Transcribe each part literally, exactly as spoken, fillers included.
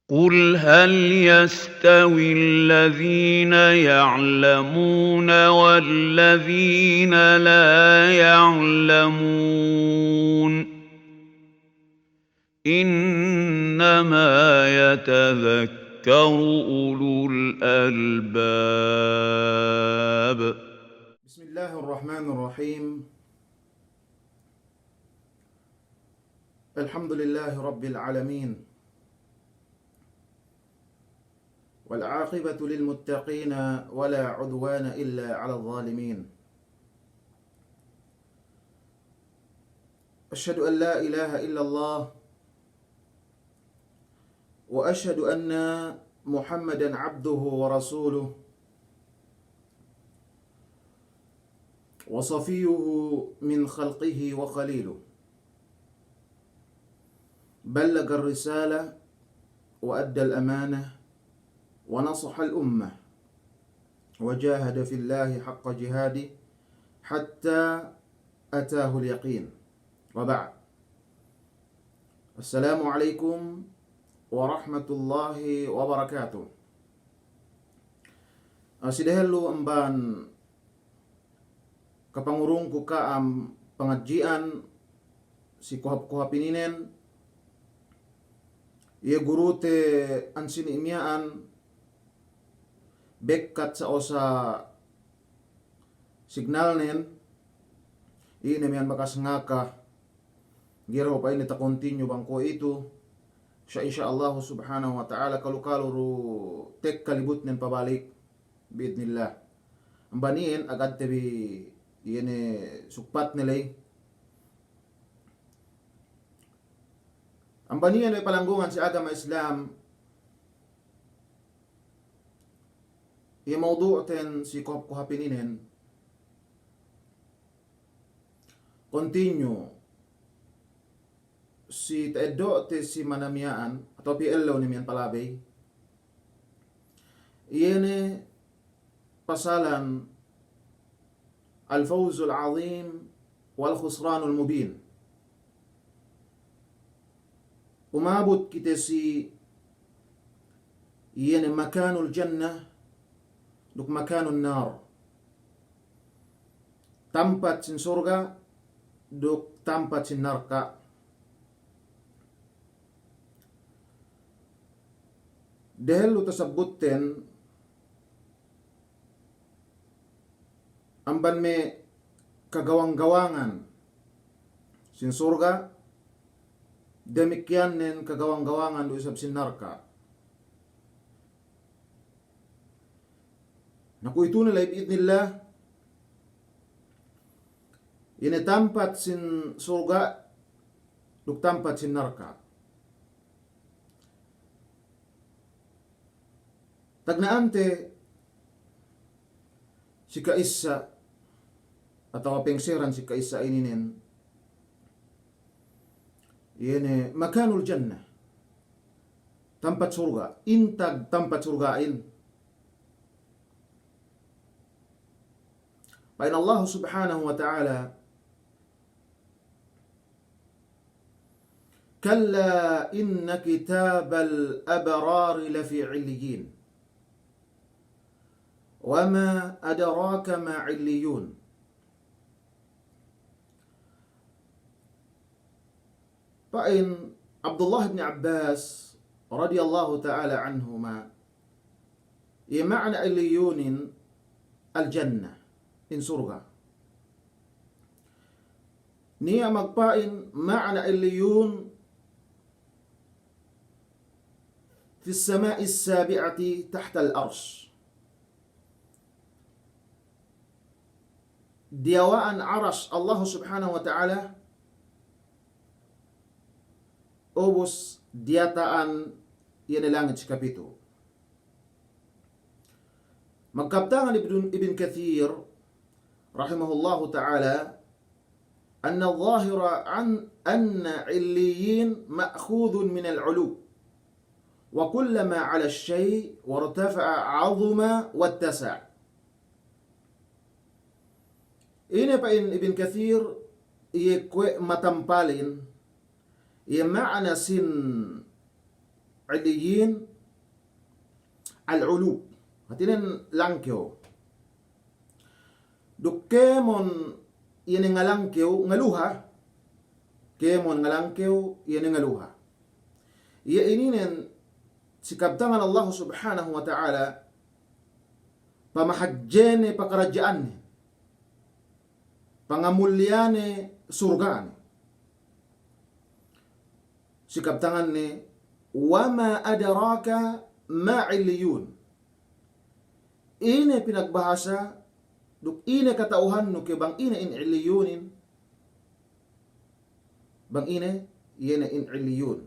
قل هل يستوي الذين يعلمون والذين لا يعلمون إنما يتذكر أولو الألباب. بسم الله الرحمن الرحيم. الحمد لله رب العالمين. والعاقبة للمتقين ولا عدوان إلا على الظالمين. أشهد أن لا إله إلا الله وأشهد أن محمدا عبده ورسوله وصفيه من خلقه وخليله. بلغ الرسالة وأدى الأمانة ونصح الأمة وجاهد في الله حق جهاده حتى أتاه اليقين. وبعد. السلام عليكم ورحمة الله وبركاته. Ah, si dehellu amban kapangurungku ka'am pangadji'an si kohap-kohap ininen, iye gurute ansini' miya'an bekkat sa'osa signalnen, ine miya'an bakas ngaka, ga'i du pa'in takontinyu bang kuwe'itu, sa' insya Allahu subhanahu wa ta'ala kalu-kalu du tekka libutnen pabalik. Bi'idnillah. Amban iyan agad te bi iye ne sukpatne ley. Amban iyan we' palanggungan si agama Islam, iye mawdu'ten si kohap-kohap ininen, continue si ta'eddo'te si manamiya'an, atawa pī ellew ne miya'an palabey. Iye ne pasalan al-fawzul azim wal khusranul mubin. Umabut kite si iye ne makanul jannah duk makanun nar. Tampat sin surga' duk tampat sin narka'. Dehellu tasabbutten amban me' kagawang-gawangan sin surga', damikkiyan nen kagawang-gawangan du isab sin narka'. Na kuwe'itu ne ley bi'idnillah, ine tampat sin surga' duk tampat sin narka'. Tagna'ante si ka'issa atawa pengseran si ka'issa ininen, iye ne makanul jannah, tampat surga', intag tampat surga'in. Pa'in Allah subhanahu wa ta'ala, كلا إن كتاب الأبرار لفي عليين. وما أدراك ما عليون. Pa'in Abdullah ibn Abbas radiyallahu ta'ala anhuma, iye ma'na Illiyunin al-jannah, in surga'. Niya' magpa'in ma'na Illiyun في السماء السابعة تحت العرش. Diyawa'an aras Allah subhanahu wa ta'ala, ubus diyata'an iye ne langit si kapitu'. Magkabtangan Ibn, Ibn Kathir rahimahullahu ta'ala, أن الظاهر عن أن عليين مأخوذ من العلو، وكلما علا الشيء وارتفع عظم واتسع. Ine pa'in Ibn Kathir, iye kuwe' matampalin, iye ma'na sin 'Illiyyin al-'ulu. Hātinen langkew. Duk kēmon iye ne ngalangkew, ngaluha. Kēmon ngalangkew, iye ne ngaluha. Iye ininen si kabtangan Allah Subhanahu wa Ta'ala, pamahadjene pakaradja'anne, pangamulliyane surga'ne. Si kabtanganne, "Wa ma adraka ma 'illiyun." Ine pinagbahasa, duk ine kata'uhannu ke bang ine in 'illiyunin, bang ine, iye ne in 'illiyun.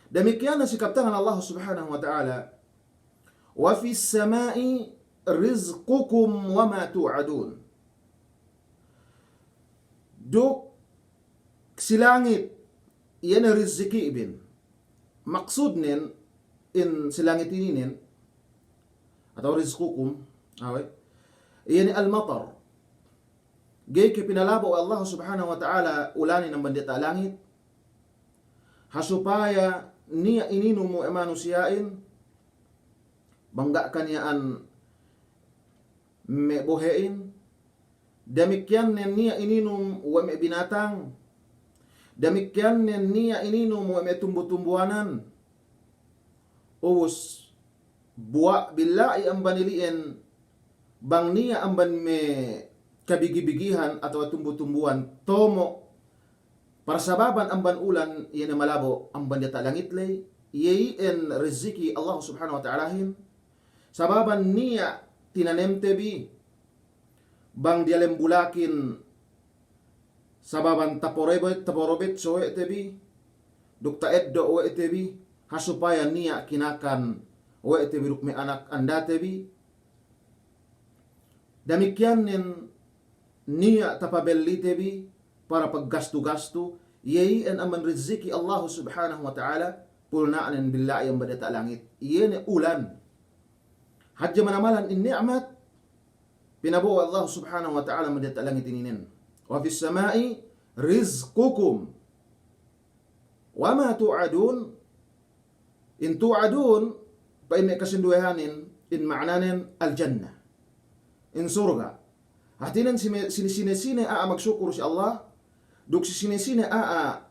Damikkiyan si kabtangan Allah Subhanahu wa Ta'ala, "Wa fis sama'i rizqukum wa ma tu'adun." Duk si langit, iye ne riziki' bin. Maksudnen, in si langit ininen, atawa rizqukum, awe, iye ne al-matar. Ga'i ke pinalabo' we' Allah Subhanahu wa Ta'ala ulanin amban diyata' langit, ha supaya niya' ininum we' manusiya'in, bang ga' kaniya'an me' bohe'in, damikkiyan nen niya' ininum we' me' binatang, damikkiyan nen niya' ininum we' me' tumbu-tumbuwanan. Ubus, buwa' billa'i amban ili'en, bang niya' amban me' kabigi-bigihan atawa tumbu-tumbuwan, tomo', parsababan amban ulan, iye ne malabo' amban diyata' langit ley, iye iyan riziki' Allah Subhanahu wa Ta'alahin, sababan niya' tinanemte bi, bang diyalem bulakin, sababan taporobet, taporobet so we' te bi, duk ta'eddo' we' te bi, ha supaya niya' kinakan we' te bi duk me' anak andate bi. Damikkiyan nen niya' tapabellite bi, para paggastu-gastu, iye iyan amban riziki' Allah Subhanahu wa Ta'ala, pulna'nen billa'i amban diyata' langit, iye ne ulan. Hadja manamalan in ni'mat, pinabo'o Allah Subhanahu wa Ta'ala amban diyata' langit ininen. "Wa fis sama'i rizqukum wa ma tu'adun." In tu'adun, pa'in me' kasinduwehanin, in ma'ananen al-jannah. In surga'. Hātinen si me', si, sine-sine a'a magsukul si Allah, duk si sine-sine a'a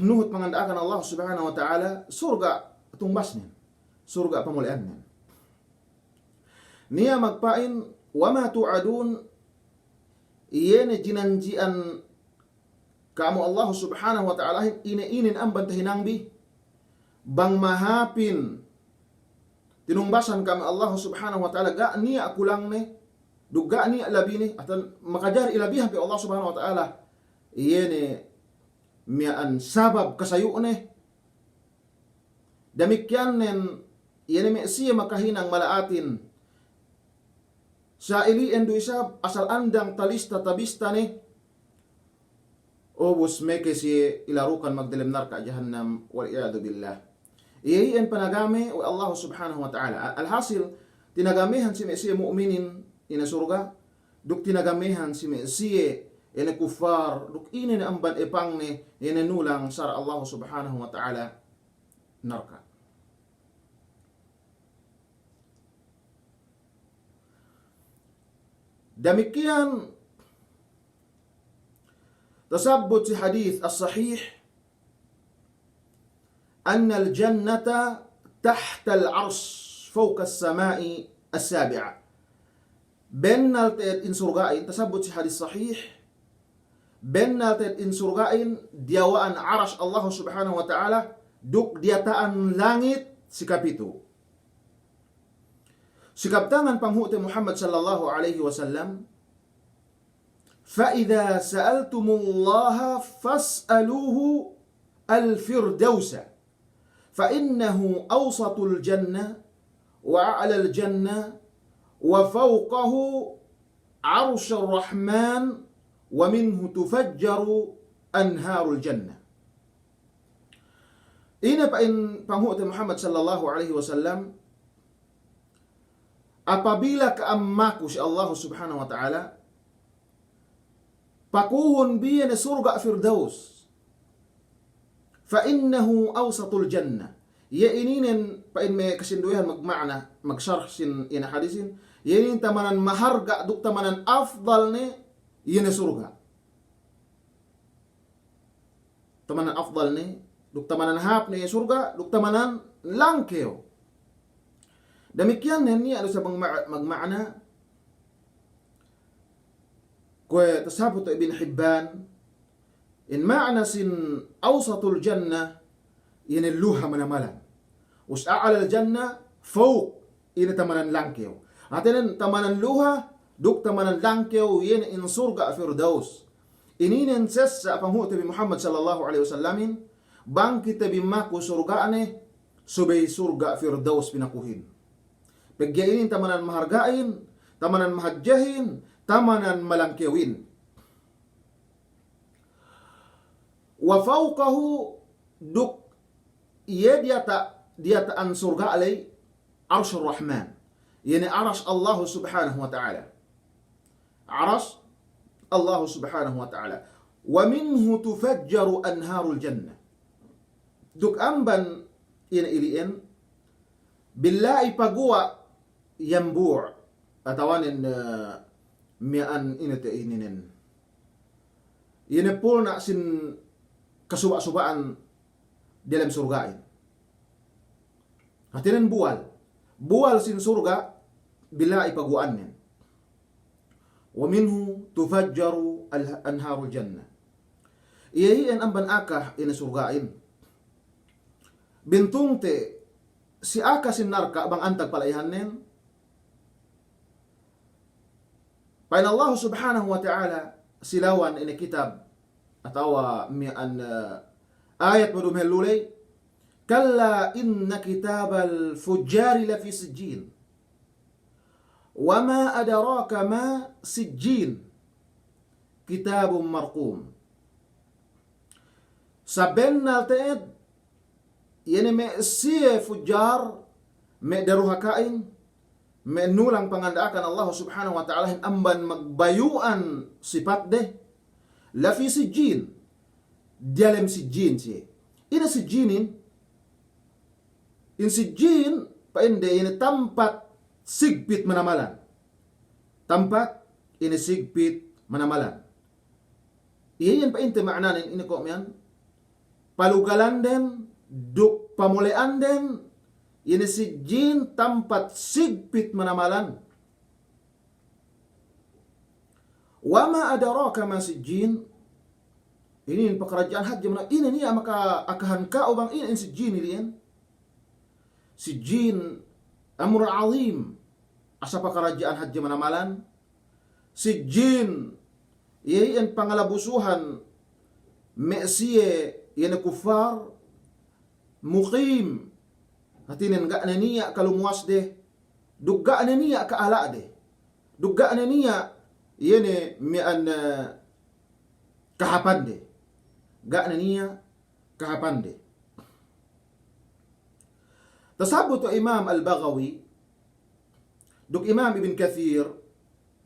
nuhut panganda'akan Allah Subhanahu wa Ta'ala, surga' tungbasnen, surga' pamole'annen. Niya' magpa'in, "Wa ma tu'adun," iye ne jinanji'an ka'am we' Allah Subhanahu wa Ta'alahin, ine-inen amban tahinangbi, bang mahāpin tinungbasan ka'am we' Allah Subhanahu wa Ta'ala, ga' niya' kulangne, duk ga' niya' labine, atawa makajari ilabihan pe Allah Subhanahu wa Ta'ala, iye ne miya'an sabab kasayu'ne. Damikkiyan nen, iye ne me' siye makahinang mala'atin. Sa ili'en du isab asal andang talista tabista ne. Ubus meke siye ilarukan magdelem narka' jahannam, wal iyadhu billah. Iye iyan panagame we' Allah Subhanahu wa Ta'ala. Al-, alhasil, tinagamehan si me' siye mu'minin ine surga', duk tinagamehan si me' siye ine kuffar, duk ine ne amban epangne, ine nulang sara' Allah Subhanahu wa Ta'ala narka'. Damikkiyan tasabbut si hadis as-sahih, "Annal jannata tahtal arsh fawqas sama'i as-sabi'ah." Bennal te'ed in surga'in, tasabbut si hadis sahih, bennal te'ed in surga'in diyawa'an Arash Allah Subhanahu wa Ta'ala, duk diyata'an langit si kapitu'. Si kabtangan panghu'te Muhammad sallallahu alaihi wasallam, "Fa idha sa'altumullaha fas'aluhu al-firdawsa." Fa innahu awsatul jannah wa a'lal jannah wa fawqahu arshur rahman wa minhu tufajjaru anharul jannah. Ine pa'in panghu'te Muhammad sallallahu alaihi wasallam, apabila ka'am maku si Allah Subhanahu wa Ta'ala, pakuhun bi iye ne surga' Firdaus. فإنه أوسط الجنة. Iye ininen pa'in me' kasinduwehan magma'na, magsharh sin ine hadisin. Iye inin tamanan maharga' duk tamanan afdal ne iye ne surga'. Tamanan afdal ne, duk tamanan hāp ne iye surga', duk tamanan langkew. Damikkiyan ne niya' du sa magma-, magma'na, kuwe' tasabut Ibn Hibban, in ma'na sin awsatul jannah, iye ne luha manamalan. Us a'lal jannah, fawq, iye ne tamanan langkew. Hātinen tamanan luha, duk tamanan langkew, iye ne in surga' Firdaus. Ininen sessa panghu'te bi Muhammad sallallahu alaihi wasallamin, bang kite bi maku surga'ne, subey surga' Firdaus pinakuhin. Pegge' inin tamanan maharga'in, tamanan mahadjehin, tamanan malangkewin. Wa fawqahu, duk iye diyata', diyata'an surga' ley, Arshur Rahman. Iye ne Arash Allahu Subhanahu wa Ta'ala. Arash Allahu Subhanahu wa Ta'ala. Wa minhu tufajjaru anharul jannah. Duk amban ine ili'en, billa'i paguwa' yambu', atawanen, eh, miya'an ine te ininen. Ine pulna' sin kasuba'-suba'an diyalem surga'in. Hātinen buwal. Buwal sin surga' billa'i paguwa'annen. Wa minhu tufajjaru al-, anharul jannah. Iye iyan amban aka ine surga'in. Bintungte si aka sin narka' bang antag pala'ihannen. Pa'in Allahu Subhanahu wa Ta'ala si lawan ine kitab atawa miya'an, eh, ayat madumahellu ley, "Kalla inna kitabal fujjari lafi sijjin. Wa ma adraka ma sijjin. Kitabun marqum." Sabennal te'ed, iye ne me' siye fujjar, me' daruhaka'in, me' nulang panganda'akan Allahu Subhanahu wa Ta'alahin amban magbayu'an sipatde, lafi sijjin, diyalem sijjin siye. Ine sijjinin? In sijjin, pa'inde ine tampat sigpit manamalan. Tampat ine sigpit manamalan. Iye iyan pa'inte ma'ananen ine ko' miya'an, palugalanden duk pamole'anden, ine sijjin tampat sigpit manamalan. Wa ma adraka ma sijjin. Inin pakaradja'an hadje mana, ine niya' maka akahan ka'u bang ine in sijjin ili'en. Sijjin amrun azim. Asa pakaradja'an hadje manamalan. Sijjin, iye iyan pangalabusuhan me' siye iye ne kuffar, muqim, hātinen ga' ne niya' kalumuwasde, duk ga' ne niya' ka'ala'de, duk ga' ne niya' iye ne miya'an, eh, kahāpande. Ga' ne niya' kahāpande. Tasabut we' Imam Al-Baghawi, duk Imam Ibn Kathir,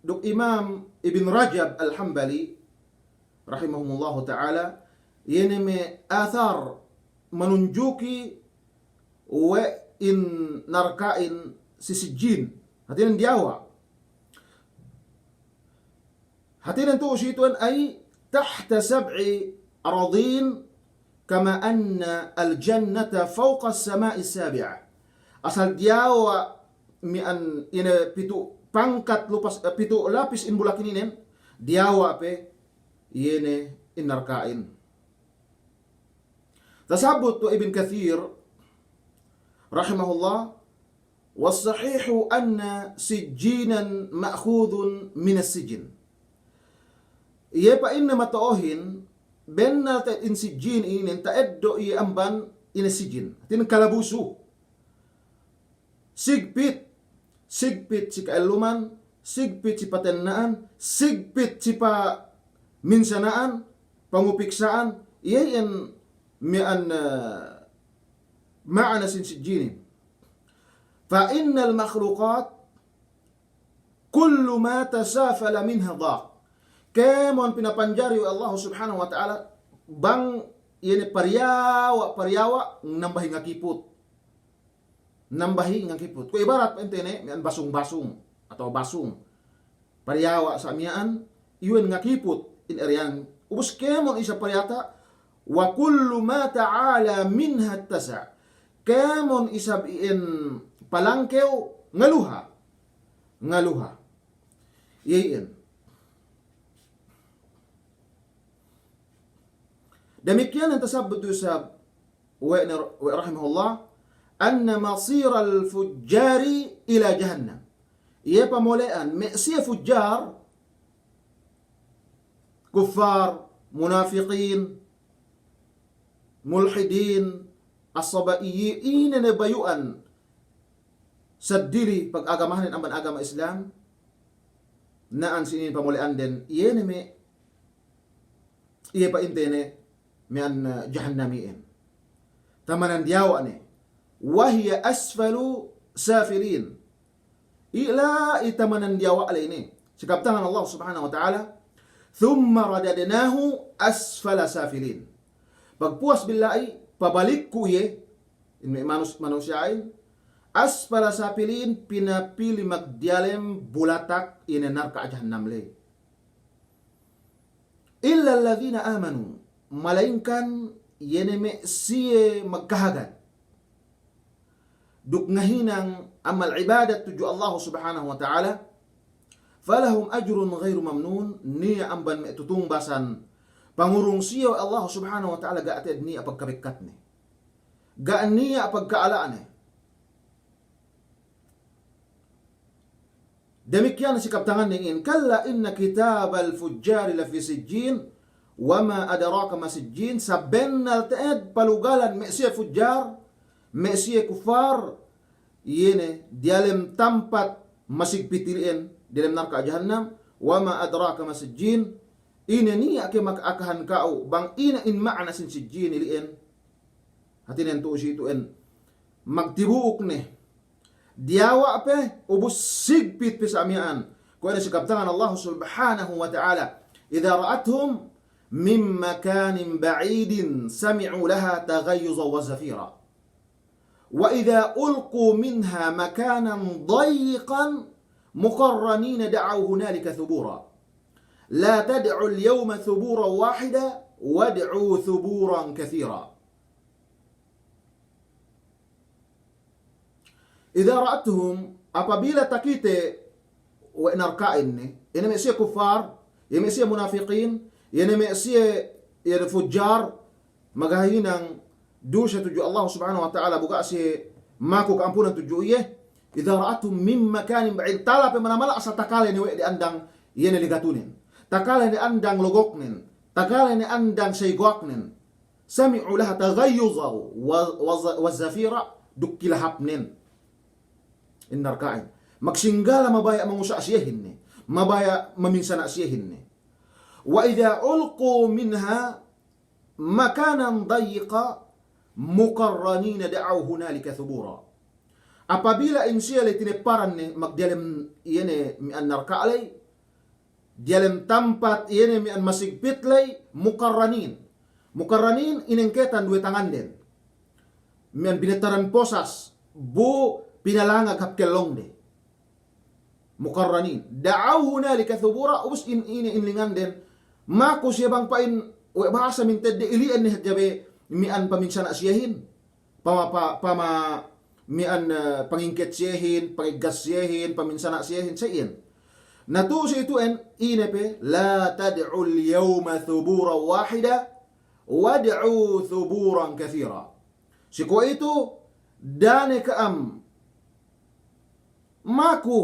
duk Imam Ibn Rajab Al-Hambali, rahimahumullahu ta'ala, iye ne me' athar manunjuki we' in narka'in si sijjin. Hātinen diyawa'. Hātinen tu'u si itu'en ay tahta sab'i aradin kama anna al-jannata fawqa as-sama'i as-sabi'ah. Asal diyawa' miya'an ine pitu' pangkat lupas, eh, pitu' lapis in bulak ininen, diyawa' pe iye ne in narka'in. Tasabut we' Ibn Kathir, rahimahullah, "Was sahihu anna sijjinan ma'khudhun minas sijjin." Iye pa'inne mato'ohin, bennal te'ed in sijjin inin ta'eddo' iye amban ine sijjin. Hātinen kalabusu. Sigpit, sigpit si ka'elluman, sigpit si patenna'an, sigpit si paminsana'an, pangupiksa'an, iye iyan miya'an, eh, ma'ana sin sijjinin. Fa innal makhluqat kullu ma tasafala minha daq. Kēmon pinapanjari we' Allahu Subhanahu wa Ta'ala, bang iye ne pariyawa', pariyawa', nambahi ngakiput. Nambahi ngakiput. Kuwe' ibarat pa'inte ne, mi'an basung-basung, atawa basung. Pariyawa' sa' miya'an, iwen ngakiput in eriyan. Ubus kēmon isab pariyata', wa kullu ma ta'ala minha ittasa'. Kēmon isab iyan palangkew ngaluha. Ngaluha. Iye iyan. Damikkiyan in tasabbut du isab we' ne, we' rahimahullah, anna masiral fujjari ila jahannam. Iye pamole'an, me' siye fujjar, kuffar, munafiqin, mulhidin, as-saba'iyyin, ine ne bayu'an seddili pag'agamahanen amban agama Islam, na'an sinin pamole'anden, iye ne me' iye pa'inte ne mi'an, eh, jahannami'in. Tamanan diyawa' ne. Wa hiya asfalu safilin. Ila i tamanan diyawa' ley ne. Sikabtangan Allah Subhanahu wa Ta'ala, "Thumma radadnahu asfala safilin." Pagpuwas billa'i, pabalikku iye, in me' manus-, manusiya'in, asfala safilin, pinapili magdiyalem bulatak ine narka' jahannam ley. Illa alladhina amanu, malaingkan iye ne me' siye magkahagad duk ngahinang amal ibadat tudju Allah Subhanahu wa Ta'ala, falahum ajrun ghairu mamnun, niya' amban me' tutungbasan pangurung siye we' Allah Subhanahu wa Ta'ala ga' te'ed niya' pagkabekkatne, ga' niya' pagka'ala'ne. Damikkiyan sikabtangan ne in, kalla inna kitabal fujjari lafi sijjin, wa ma adraka ma sijjin, sabennal te'ed palugalan me' siye fujjar, me' siye kuffar, iye ne diyalem tampat masigpit ili'en, diyalem narka' jahannam, wa ma adraka ma sijjin, ine niya' ke maka'akahan ka'u, bang ine in ma'ana sin sijjin ili'en, hātinen tu'u si itu'en, magtibu'uk ne, diyawa' pe, ubus sigpit pe sa' miya'an. Kuwe' ne sikabtangan Allah Subhanahu wa Ta'ala, idha ra'athum min makanin ba'idin sami'u laha taghayyuzan wa zafira. Wa idha ulqu minha makanan dayyiqan muqarranina da'aw hunalika thubura. La tad'u al-yawma thuburan wahida, wad'u thuburan kathira. Idha ra'athum, apabila takite we' narka'in ne, iye ne me' siye kuffar, iye ne me' siye munafiqin, iye ne me' siye, iye ne fujjar, maghahinang duse tudju Allah Subhanahu wa Ta'ala, bu ga' siye maku ka'ampunan tudju iye, idha ra'athum min makanin ba'id, tala pe manamal asa takale ne we' de andang iye ne ligatunen, takale ne andang logoknen, takale ne andang saygowaknen, sami'u laha taghayyuzan wa, wa, wa zafira, duk kilahapnen. In narka'in. Magsinggala mabaya' mangusa' siyehin ne. Mabaya' maminsana' siyehin ne. Wa idha ulqu minha makanan dayyiqan muqarranina da'aw hunalika thubura. Apabila in siye ley tineparan ne magdiyalem iye ne mi'an narka' ley, diyalem tampat iye ne mi'an masigpit ley, muqarranin. Muqarranin inengketan duwe tanganden. Mi'an binettaran posas, bu pinalangag hap kellongde. Muqarranin. Da'aw hunalika thubura, ubus in, ine in linganden. Maku siye bang pa'in we' bahasa mintedde ili'en ne hadja be mi'an paminsana' siyehin. Pama, pa, pama, mi'an, eh, pangingket siyehin, pangiggas siyehin, paminsana' siyehin, sa' iyan. Na tu'u si itu'en, ine pe, la tad'u al-yawma thuburan wahida, wad'u thuburan kathira. Si kuwe'itu, da'a ne ka'am maku,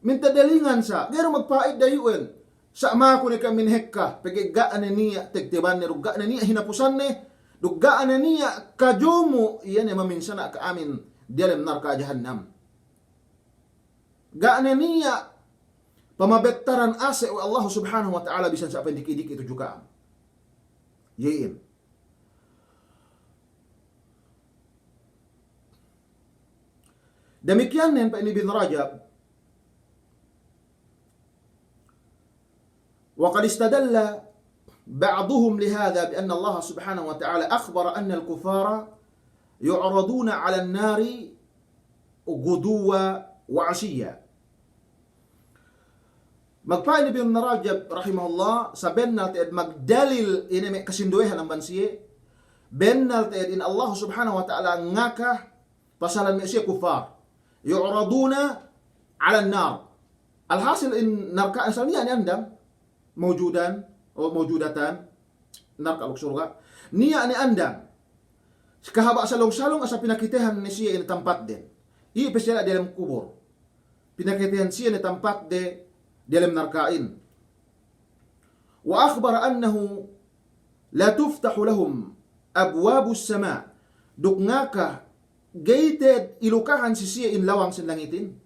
minta dalingan sa', ga'i du magpa'ida iyu'en. Sa' maku ne ka'am minhekka, pegge' ga' ne niya' tegtebanne, duk ga' ne niya' hinapusanne, duk ga' ne niya' kajumu, iye ne maminsana' ka'amin diyalem narka' jahannam. Ga' ne niya' pamabettaran ase' we' Allahu Subhanahu wa Ta'ala bisan sa' pa'in diki'-diki' tudju ka'am. Iye in. Damikkiyan nen pa'in Ibn Rajab, wa qad istadalla بعضهم لهذا بأن الله سبحانه وتعالى أخبر أن الكفار يعرضون على النار غدوا وعشيا. Magpa'in Ibn Rajab rahimahullah, sabennal te'ed magdalil ine me' kasinduwehan amban siye, bennal te'ed in Allah Subhanahu wa Ta'ala ngaka pasalan me' siye kuffar. يعرضون على النار. Alhasil in narka' asal niya' ne andang, mawjudan, o mawjudatan, narka' duk surga'. Niya' ne andang. Kahaba' salung-salung asal pinakitehan ne siye ine tampatden. Iye pe siye diyalem kubul. Pinakitehan siye ne tampatde diyalem narka'in. وأخبر أنه لا تفتح لهم أبواب السماء. Duk ngaka ga'i te'ed ilukahan si siye in lawang sin langitin.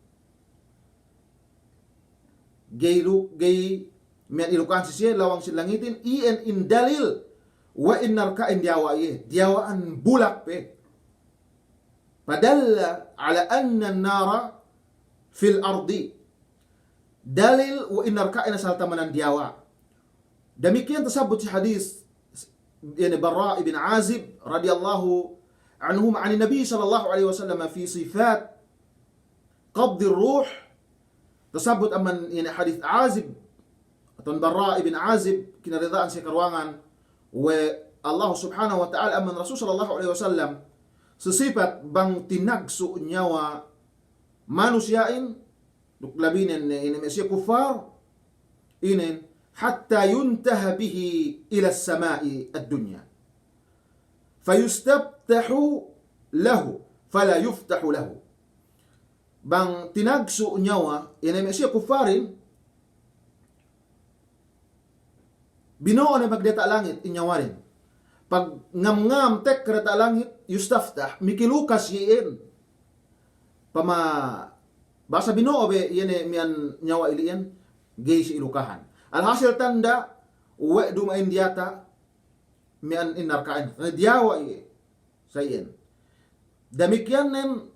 Ga'i lu-, ga'i miya'an ilukahan si siye lawang sin langitin, iyan in dalil we' in narka'in diyawa' iye, diyawa'an bulak pe. فدل على أن النار في الأرض. Dalil we' in narka'in asal tamanan diyawa'. Damikkiyan tasabbut si hadis, yani, Bara' ibn Azib radiyallahu anhuma 'anin Nabi sallallahu alaihi wasallam fi sifat qabdir ruh. Tasabbut amban, yani, hadis Azib, atawa Bara' ibn Azib, kinarida'an siye karuwangan we' Allah Subhanahu wa Ta'ala amban Rasul sallallahu alaihi wasallam, si sipat bang tinagsu' niyawa manusiya'in, duk labinen ine me' siye kuffar, inen, حتى ينتهى به إلى السماء الدنيا فيستفتح له فلا يفتح له. Bang tinagsu' niyawa ine me' siye kuffarin, bino'o ne magdiyata' langit in niyawaden. Pag ngam-ngam tekka diyata' langit, yustaftah, mikilukas iyan. Pama basa bino'o be iye ne miya'an niyawa ili'in, ga'i siye ilukahan. Alhasil tanda', we' duma'in diyata' miya'an in narka'in. Na diyawa' iye. Sa iyan. Damikkiyan nen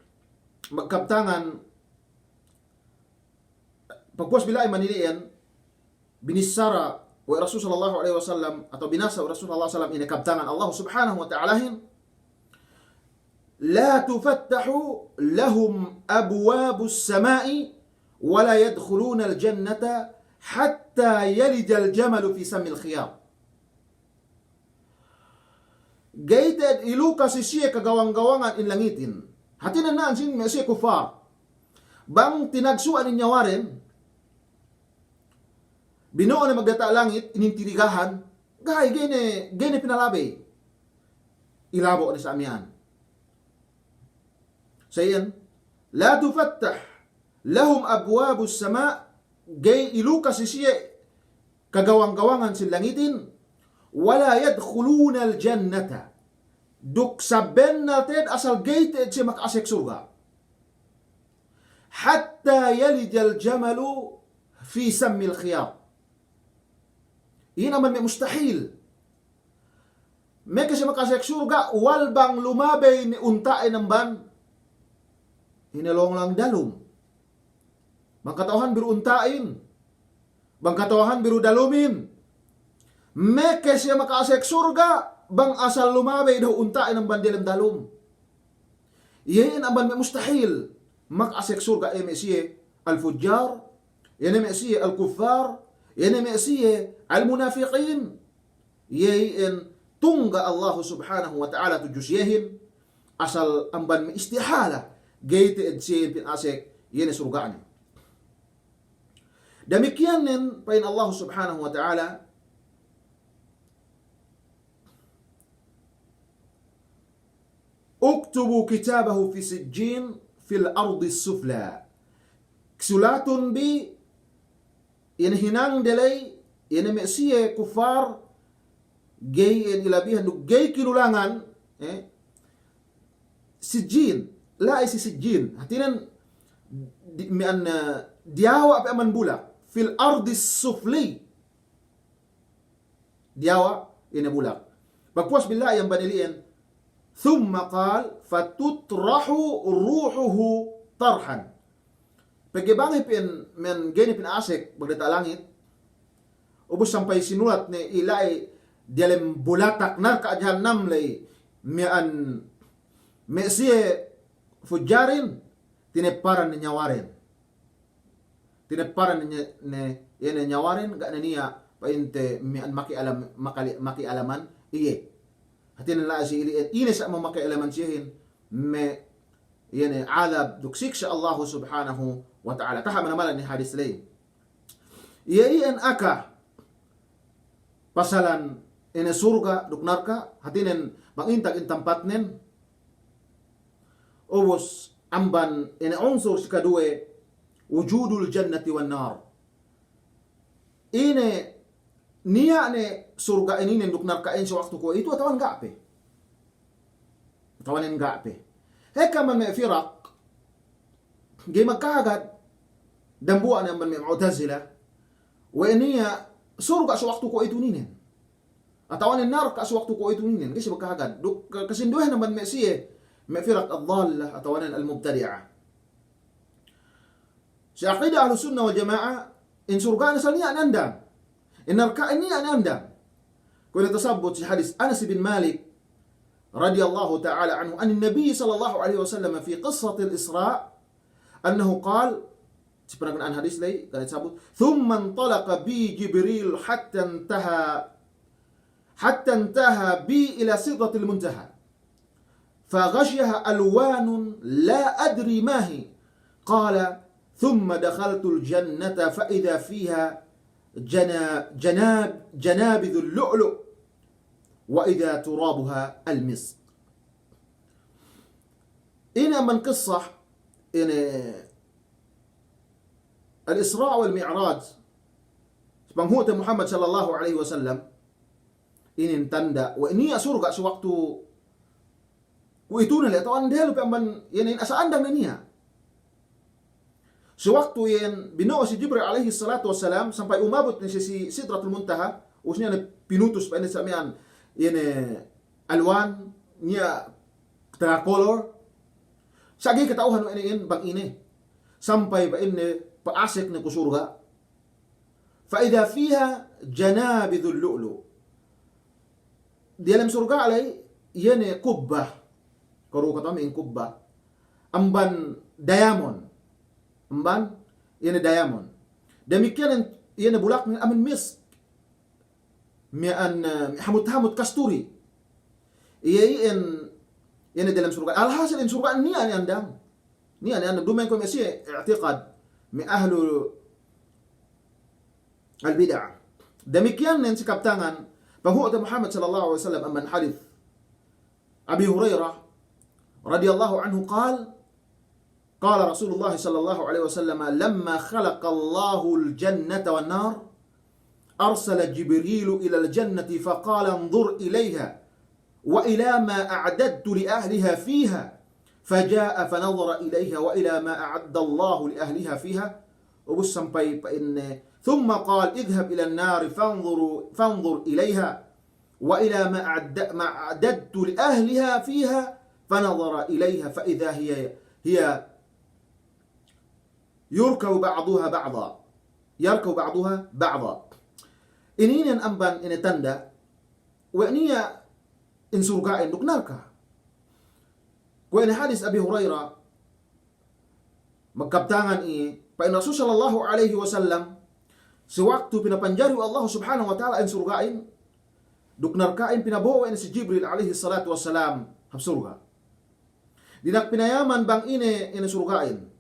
magkabtangan, pagpuwas bila'i man ili'in, binissara we' Rasul sallallahu alaihi wasallam, atawa binasa we' Rasul sallallahu alaihi wasallam ine kabtangan Allah Subhanahu wa Ta'alahin, لا تفتح لهم أبواب السماء ولا يدخلون الجنة حتى يلج الجمل في سم الخياط. Ga'i te'ed ilukas si siye kagawang-gawangan in langitin. Hātinen na'an sin me' siye kuffar. Bang tinagsu'an in niyawaden, bino'o ne magdiyata' langit, inin tinigahan, ga'i, ga'i ne, ga'i ne pinalabey. Ilabo' ne sa' miya'an. Sa iyan, لا تفتح لهم أبواب السماء, ga'i ilukas si siye kagawang-gawangan sin langitin, ولا يدخلون الجنة, duk sabennal te'ed asal ga'i te'ed siye maka'asek surga'. حتى يلج الجمل في سم الخياط. Iyan amban me' mustahil. Meke siye maka'asek surga', wal bang lumabey ne unta'in amban ine, lowang-lowang dalum. Bang kata'uhan bi du unta'in, bang kata'uhan bi du dalumin. Meke siye maka'asek surga', bang asal lumabey du unta'in amban diyalem dalum. Iye iyan amban me' mustahil maka'asek surga', iye me' siye al-fujjar, iye ne me' siye al-kuffar, iye ne me' siye al-munafiqin. Iye iyan tungga' Allahu Subhanahu wa Ta'ala tudju siyehin, asal amban me' istihala, ga'i te'ed siyehin pinasek, iye ne surga'ne. Damikkiyan nen pa'in Allahu Subhanahu wa Ta'ala, اكتبوا كتابه في سجين في الأرض السفلى. Sulatun bi, iye ne hinangde ley, iye ne me' siye kuffar, ga'i iyan ilabihan duk ga'i kinulangan, eh, sijjin, la'i si sijjin. Hātinen di-, miya'an, eh, diyawa' pe amban bulak. في الأرض السفلى. Diyawa' ine bulak. Pagpuwas bila'i amban ili'in, ثم قال فتطرح روحه طرحا. Pegge' bang iye pin, men ga'i ne pinasek magdiyata' langit, ubus sampay sinulat ne i la'i diyalem bulatak narka' jahannam ley, miya'an me' siye fujjarin, tinepparan ne nyawaren. Tinepparan ne, ne, iye ne nyawaren, ga' ne niya' pa'inte miya'an maki'alam-, makali-, maki'alaman iye. Hātinen la'i si ili'en, ine sa' mamaki'alaman siyehin, me' iye ne adab duk siksa' Allahu Subhanahu wa Ta'ala. Taha' manamalan ne hadis ley. Iye iyan aka pasalan ine surga' duk narka', hātinen bang intag in tampatnen. Ubus amban ine unsur sikaduwe, wujudul jannati wan nar. Ine niya' ne surga' ininen duk narka' inin si waktu kuwe'itu atawa ga' pe. Atawanen ga' pe. Heka amban me' firaq, ga'i magkahagad, dambuwa' ne amban me' Mu'tazila, we' niya' surga' si waktu kuwe'itu ninen. Atawanen narka' si waktu kuwe'itu ninen. Ga'i siye magkahagad. Duk ka-, kasinduwehan amban me' siye, me' firaq ad-dallah, atawanen al-mubtadi'ah. Si aqida Ahlus Sunnah wal Jama'ah, in surga'in asal niya' ne andang. In narka'in niya' ne andang. Kuwe' ne tasabbut si hadis Anas bin Malik, radiyallahu ta'ala anhu, anin Nabi sallallahu alaihi wasallam fi qissatil Isra', annahu qal, si panagna'an hadis ley, kuwe' ne tasabbut, "Thumma intalaqa bi Jibril hatta intaha, hatta intaha bi ila Sidratil Muntaha." فغشيها ألوان لا أدري ما هي. قال: ثم دخلت الجنة فإذا فيها جنا-، جناب-، جنابذ اللؤلؤ وإذا ترابها المسك. Inin amban kissa, inin al-Isra' wal Mi'raj, si panghu'te Muhammad sallallahu alaihi wasallam, inin tanda', we' niya' surga' si waktu kuwe'itu ne ley, atawa andelu pe amban, iye ne in asal andang ne niya'. Si waktu iyan bino'o si Jibril alaihi salatu wassalam, sampay umabut ne siye si Sidratul Muntaha, ubus niya' ne pinutus pa'inne sa' miya'an, iye ne alwan, niya' taga kolor, sa' ga'i kata'uhan we' ne iyan bang ine. Sampay pa'inne pa'asek ne ku surga', فإذا فيها جنابذ اللؤلؤ. Diyalem surga' ley, iye ne kubba. Karu kata'u me' in kubba. Amban diamond. Amban, iye ne diamond. Damikkiyan, iye ne bulaknen amban misk. Miya'an, eh, hamut-hamut kasturi. Iye iyan, iye ne diyalem surga'. Alhasil in surga' niya' ne andang. Niya' ne andang, duma'in kuwe' me' siye i'tiqad me' ahlul bid'ah. Damikkiyan ne si kabtangan panghu'te Muhammad sallallahu alaihi wasallam amban hadis Abi Hurairah radiyallahu anhu qal, قال رسول الله صلى الله عليه وسلم: لما خلق الله الجنة والنار، أرسل جبريل إلى الجنة فقال: انظر إليها وإلى ما أعددت لأهلها فيها، فجاء فنظر إليها وإلى ما أعد الله لأهلها فيها. Ubus sampay pa'inne, ثم قال: اذهب إلى النار فانظر، فانظر إليها وإلى ما أعد-، ما أعددت لأهلها فيها، فنظر إليها فإذا هي، هي يركب بعضها بعضا، يركب بعضها بعضا. Ininen amban ine tanda', we' niya' in surga'in duk narka'. Kuwe' ne hadis Abi Hurairah, magkabtangan iye, pa'in Rasul sallallahu alaihi wasallam, si waktu pinapanjari we' Allah subhanahu wa ta'ala in surga'in duk narka'in, pinabo'o we' ne si Jibril alaihi salatu wassalam hap surga'. Dina'ak pinayaman bang ine, ine surga'in.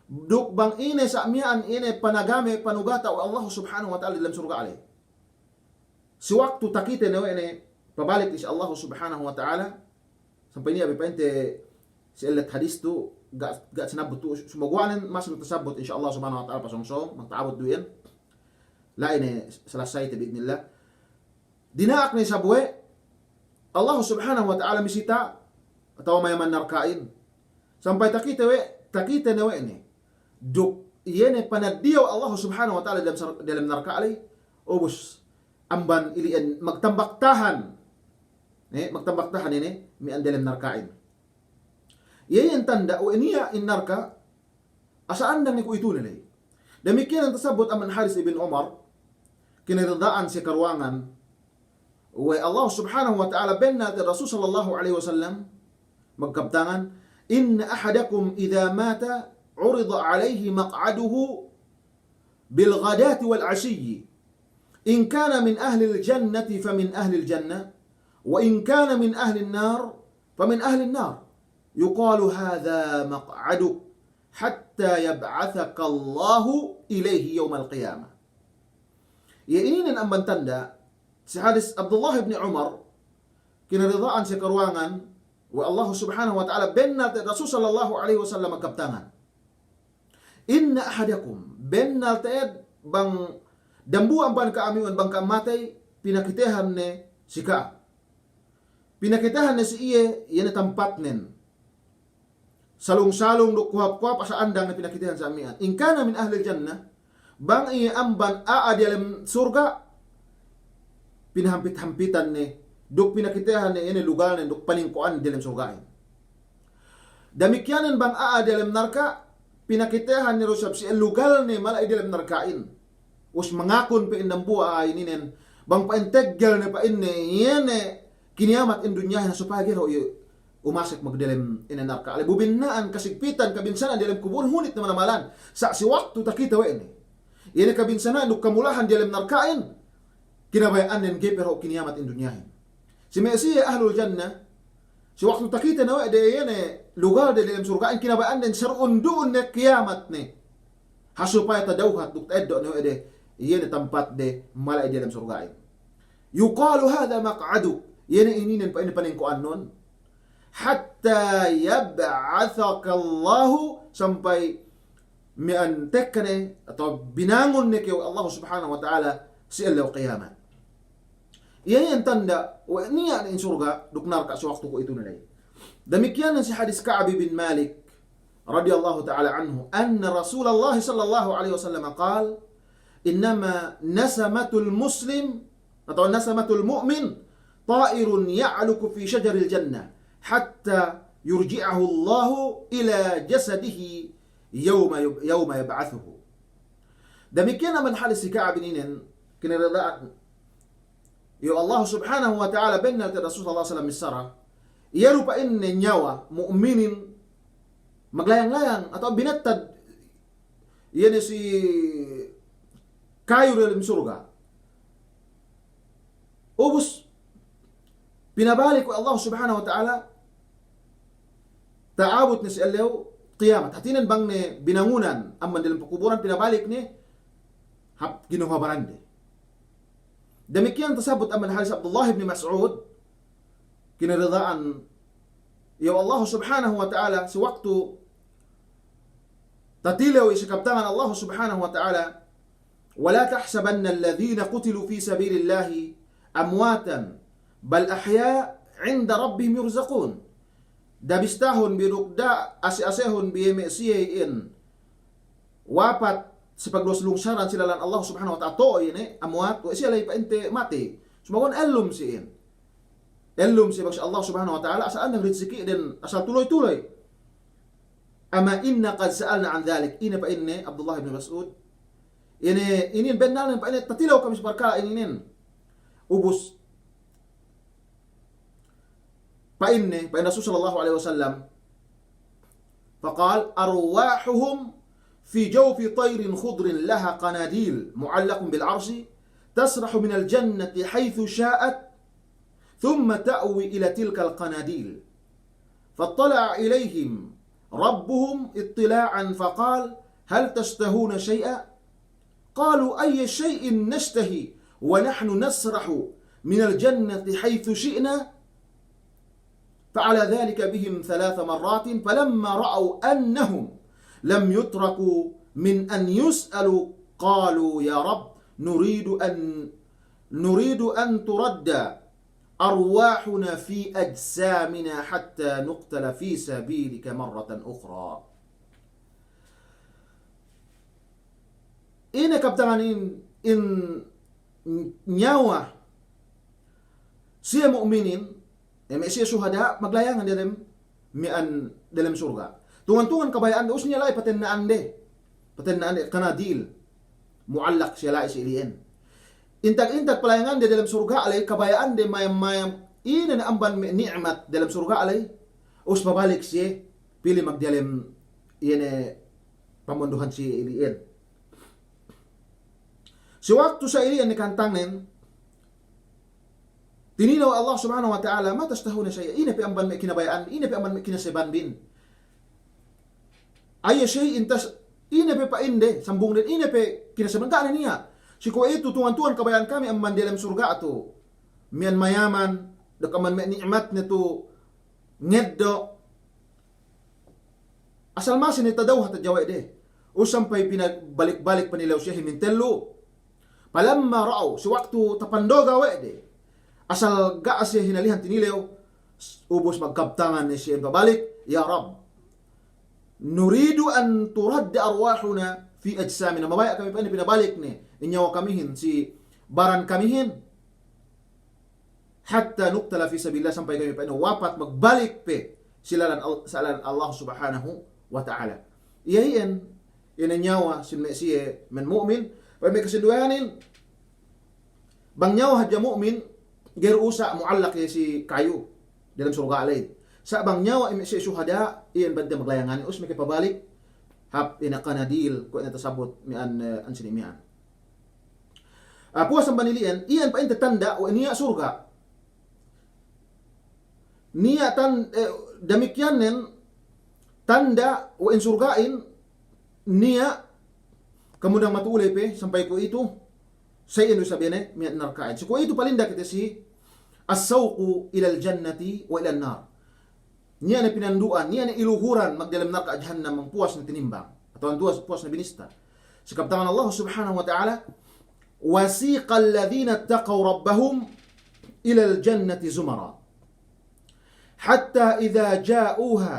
Duk bang ine sa' miya'an ine panagame panugata' we' Allah subhanahu wa ta'ala diyalem surga' ley. Si waktu takite ne we' ne, pabalik ne si Allah subhanahu wa ta'ala, sampay niya' bi pa'inte si ellet hadis tu, ga', ga' sinabbut tu, sumaguwa'nen masi tasabbut, insya Allah subhanahu wa ta'ala, pasōng-sōng, magta'abut du iyan. La'i ne salasayte bi'idnillah. Dina'ak ne isab we' Allah subhanahu wa ta'ala misita, atawa mayaman narka'in. Sampay takite we', takite ne we' ne. Duk iye ne panaddiya we' Allah subhanahu wa ta'ala diyalem sar-, diyalem narka' ley, ubus amban ili'en magtambak tahan. Ne, magtambak tahan ine, miya'an diyalem narka'in. Iye iyan tanda' we' niya' in narka', asal andang ne kuwe'itu ne ley. Damikkiyan tasabbut amban hadis Ibn Umar, kinarida'an siye karuwangan, We' Allah Subhanahu wa Ta'ala, bennal te'ed Rasul sallallahu alaihi wasallam magkabtangan, "Inna ahadakum idha mata urida alaihi maq'aduhu bil ghadati wal ashiyyi. In kana min ahlil jannati fa min ahlil jannah, wa in kana min ahlin nar fa min ahlin nar. Yuqalu hadha maq'aduk hatta yab'athakallahu ilaihi yaumal qiyamah." Iye ininen amban tanda', si hadis Abdullah ibn Umar, kinarida'an si karuwangan we' Allah Subhanahu wa Ta'ala, bennal te'ed Rasul sallallahu alaihi wasallam magkabtangan, "Inna ahadakum," bennal te'ed bang dambuwa' amban ka'amiwan bang ka'am matey, pinakitehan ne si ka'am. Pinakitehan ne si iye, iye ne tampatnen. Salung-salung duk kuhap-kuhap asal andang ne pinakitehan sa' miya'an. In kana min ahlil jannah, bang iye amban a'a diyalem surga', pinahampit-hampitan ne, duk pinakitehan ne iye ne lugalnen duk paningko'an diyalem surga'in. Damikkiyanen bang a'a diyalem narka', pinakitehan ne du isab si lugalne mala'i diyalem narka'in. Us mangakun pa'in dambuwa' a'a ininen, bang pa'in teggel ne pa'inne, iye ne kiniyamat in dunyahin supaya ga'i du iye umasek magdiyalem ine narka'. La'i bu binna'an kasigpitan, kabinsana'an diyalem kubul, hunit ne manamal. Sa' si waktu takite we' ne iye ne kabinsana'an duk kamulahan diyalem narka'in, kinabaya'annen ga'i pe du kiniyamat in dunyahin. Si me' siye ahlul jannah, si waktu takite ne we' de iye ne lugalde diyalem surga'in, kinabaya'annen saru'un du'un ne kiyamat ne. Ha supaya tadawhat duk ta'eddo' ne we' de iye ne tampatde mala'i diyalem surga'in. Yuqalu hadha maq'aduk. Iye ne ininen pa'in paningko'annun. Hatta yab'athakallahu, sampay miya'an tekka ne atawa binangun ne kew Allah Subhanahu wa Ta'ala si ellew kiyamat. Iye iyan tanda' we' niya' ne in surga' duk narka' si waktu kuwe'itu ne la'i. Damikkiyan si hadis Ka'ab bin Malik radiyallahu ta'ala anhu, anna Rasulullah sallallahu alaihi wasallam qal, "Innama nasamatul muslim, atawa nasamatul mu'min, ta'irun ya'luqu fi shajaril jannah, hatta yurji'ahu Allahu ila jasadihi yawma yub-, yawma yab'athuhu." Damikkiyan amban hadis si Ka'ab ininen, kinarida'an iye Allah Subhanahu wa Ta'ala, bennal te'ed Rasul sallallahu alaihi wasallam missara, iye du pa'inne niyawa mu'minin maglayang-layang atawa binettad iye ne si kayu diyalem surga'. Ubus pinabalik we' Allah Subhanahu wa Ta'ala, ta'abut ne si ellew kiyamat. Hātinen bang ne binangunan amban diyalem pakuburan, pinabalik ne hap ginuhabarande. Damikkiyan tasabbut amban hadis Abdullah ibn Mas'ud, kinarida'an iye Allah Subhanahu wa Ta'ala, si waktu tatilew iye si kabtangan Allah Subhanahu wa Ta'ala, "Wa la tahsabanna alladhina qutilu fi sabilillahi amwatan, bal ahya'un 'inda rabbihim yurzaqun." Da'a bistahun bi duk da'a ase'-asehun bi iye me' siye iyan wapat si pagluwas lungsaran si lalan Allah Subhanahu wa Ta'ala, to'o iye ne amwat, we' siye la'i pa'inte matey. Sumaguwa' ellum si iyan. Ellum si bakas Allah Subhanahu wa Ta'ala, asal andang rizki'den, asal tuloy-tuloy. Ama inna qad sa'alna 'an dhalik. Ine pa'inne Abdullah ibn Mas'ud, ine, inin bennalnen pa'inne tatilew kami si parkala' ininen. Ubus pa'inne, pa'in Rasul sallallahu alaihi wasallam, faqal, "Arwahuhum fi jawfi tayrin khudrin laha qanadil mu'allaqun bil arshi, tasrahu minal jannati haythu sha'at, thumma ta'wi ila tilkal qanadil." Fattala'a ilayhim rabbuhum ittila'an faqal, "Hal tashtahuna shay'an?" قالوا: "أي شيء نشتهي ونحن نسرح من الجنة حيث شئنا؟" فعل ذلك بهم ثلاث مرات، فلما رأوا أنهم لم يتركوا من أن يسألوا، قالوا: "يا رب، نريد أن، نريد أن ترد أرواحنا في أجسامنا حتى نقتل في سبيلك مرة أخرى." Ine kabtangan in, in niyawa siye mu'minin, e me' siye suhada', maglayangan diyalem, miya'an diyalem surga'. Tungan-tungan kabaya'ande, us niya' la'i patenna'ande. Patenna'ande, qanadil. Mu'allaq siye la'i si ili'en. Intag-intag palayangan de delem surga' ley, kabaya'an de mayam-mayam ine ne amban me' ni'mat delem surga' ley, ubus pabalik siye, pili magdelem iye ne pamondohan siye ili'en. Si waktu sa ili'en ne kantangnen, tinilew Allah Subhanahu wa Ta'ala, "Ma tashtahuna shay'a?" Ine pe amban me' kinabaya'an, ine pe amban me' kinaseban bin. Ayyu shay'in tas-, ine pe pa'inde, sambungden, ine pe kinaseban, ga' ne niya'. Si kuwe'itu tungan-tungan kabaya'an kami amban delem surga' tu. Miya'an mayaman, duk amban me' ni'matne tu ngeddo'. Asal masi ne tadawha tadja we' de. Ubus sampay pinabalik-balik panilew siye himintellu. Falamma ra'aw, si waktu tapandoga we' de, asal ga' siye hinalihan tinilew, ubus magkabtangan ne siye pabalik, "Ya Rabb, nuridu an turadda arwahuna fi ajsamina." Mabaya' kami pa'in pinabalik ne in nyawa kamihin si baran kamihin. "Hatta nuqtala fi sabilillah," sampay kami pa'in wapat magbalik pe si lalan Al-, si lalan Allah Subhanahu wa Ta'ala. Iye iyan, iye ne nyawa sin me' siye men mu'min, pa'in me' kasinduwehanin, bang nyawa hadja mu'min, ga'i du sa' mu'allak iye si kayu delem surga' ley. Sa' bang nyawa me' siye shuhada', iyan bang de maglayanganin, ubus me' ke pabalik, hap ine qanadil, kuwe' ne tasabut miya'an, eh, ensini' miya'an. Ah, puwas amban ili'en, iyan pa'inte tanda' we' niya' surga'. Niya' tan-, eh, damikkiyan nen tanda' we' in surga'in niya', kamudang matu'u ley pe sampay kuwe'itu, sa iyan du isab iye ne miya'an narka'in. Si kuwe'itu palinda kite si as-sawqu ilal jannati wa ilan nar. Niya' ne pinandu'an, niya' ne iluhuran magdelem narka' jahannam bang puwas ne tinimbang, atawa puwas, puwas ne binista. Si kabtangan Allah Subhanahu wa Ta'ala, "Wasiqal ladhina ittaqaw rabbahum ilal jannati zumara. Hatta idha ja'uha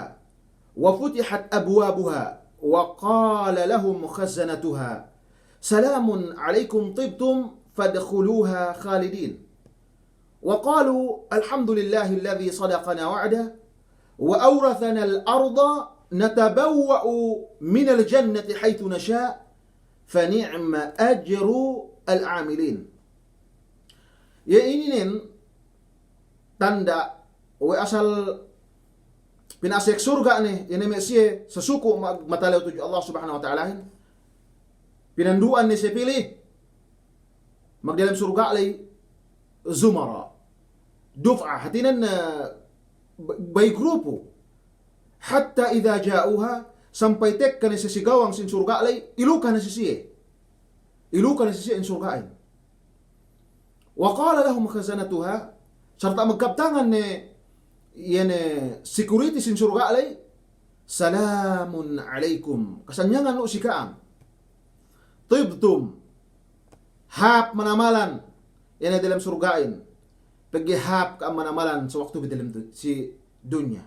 wa futihat abwabuha wa qala lahum khazanatuha, salamun alaykum tibtum fadkhuluha khalidin." وقالوا الحمد لله الذي صدقنا وعده وأورثنا الأرض نتبوأ من الجنة حيث نشاء فنعم أجر العاملين. Iye ininen tanda' we' asal pinasek surga' ne, iye ne me' siye sasuku' ma-, matalew tudju Allah Subhanahu wa Ta'alahin. Pinandu'an ne siye pili magdelem surga' ley zumara. Duf'a, hātinen, eh, b-, by grupu. Hatta idha ja'uha, sampay tekka ne siye si gawang sin surga' ley, iluka ne si siye. Iluka ne si siye in surga'in. Wa qala lahum khazanatuha, sarta' magkabtangan ne, iye ne security sin surga' ley, "Salamun alaykum, kasanyangan lu' si ka'am. Tibtum, hāp manamalan, iye ne delem surga'in. Pegge' hāp ka'am manamalan si waktu bi delem du-, si dunya.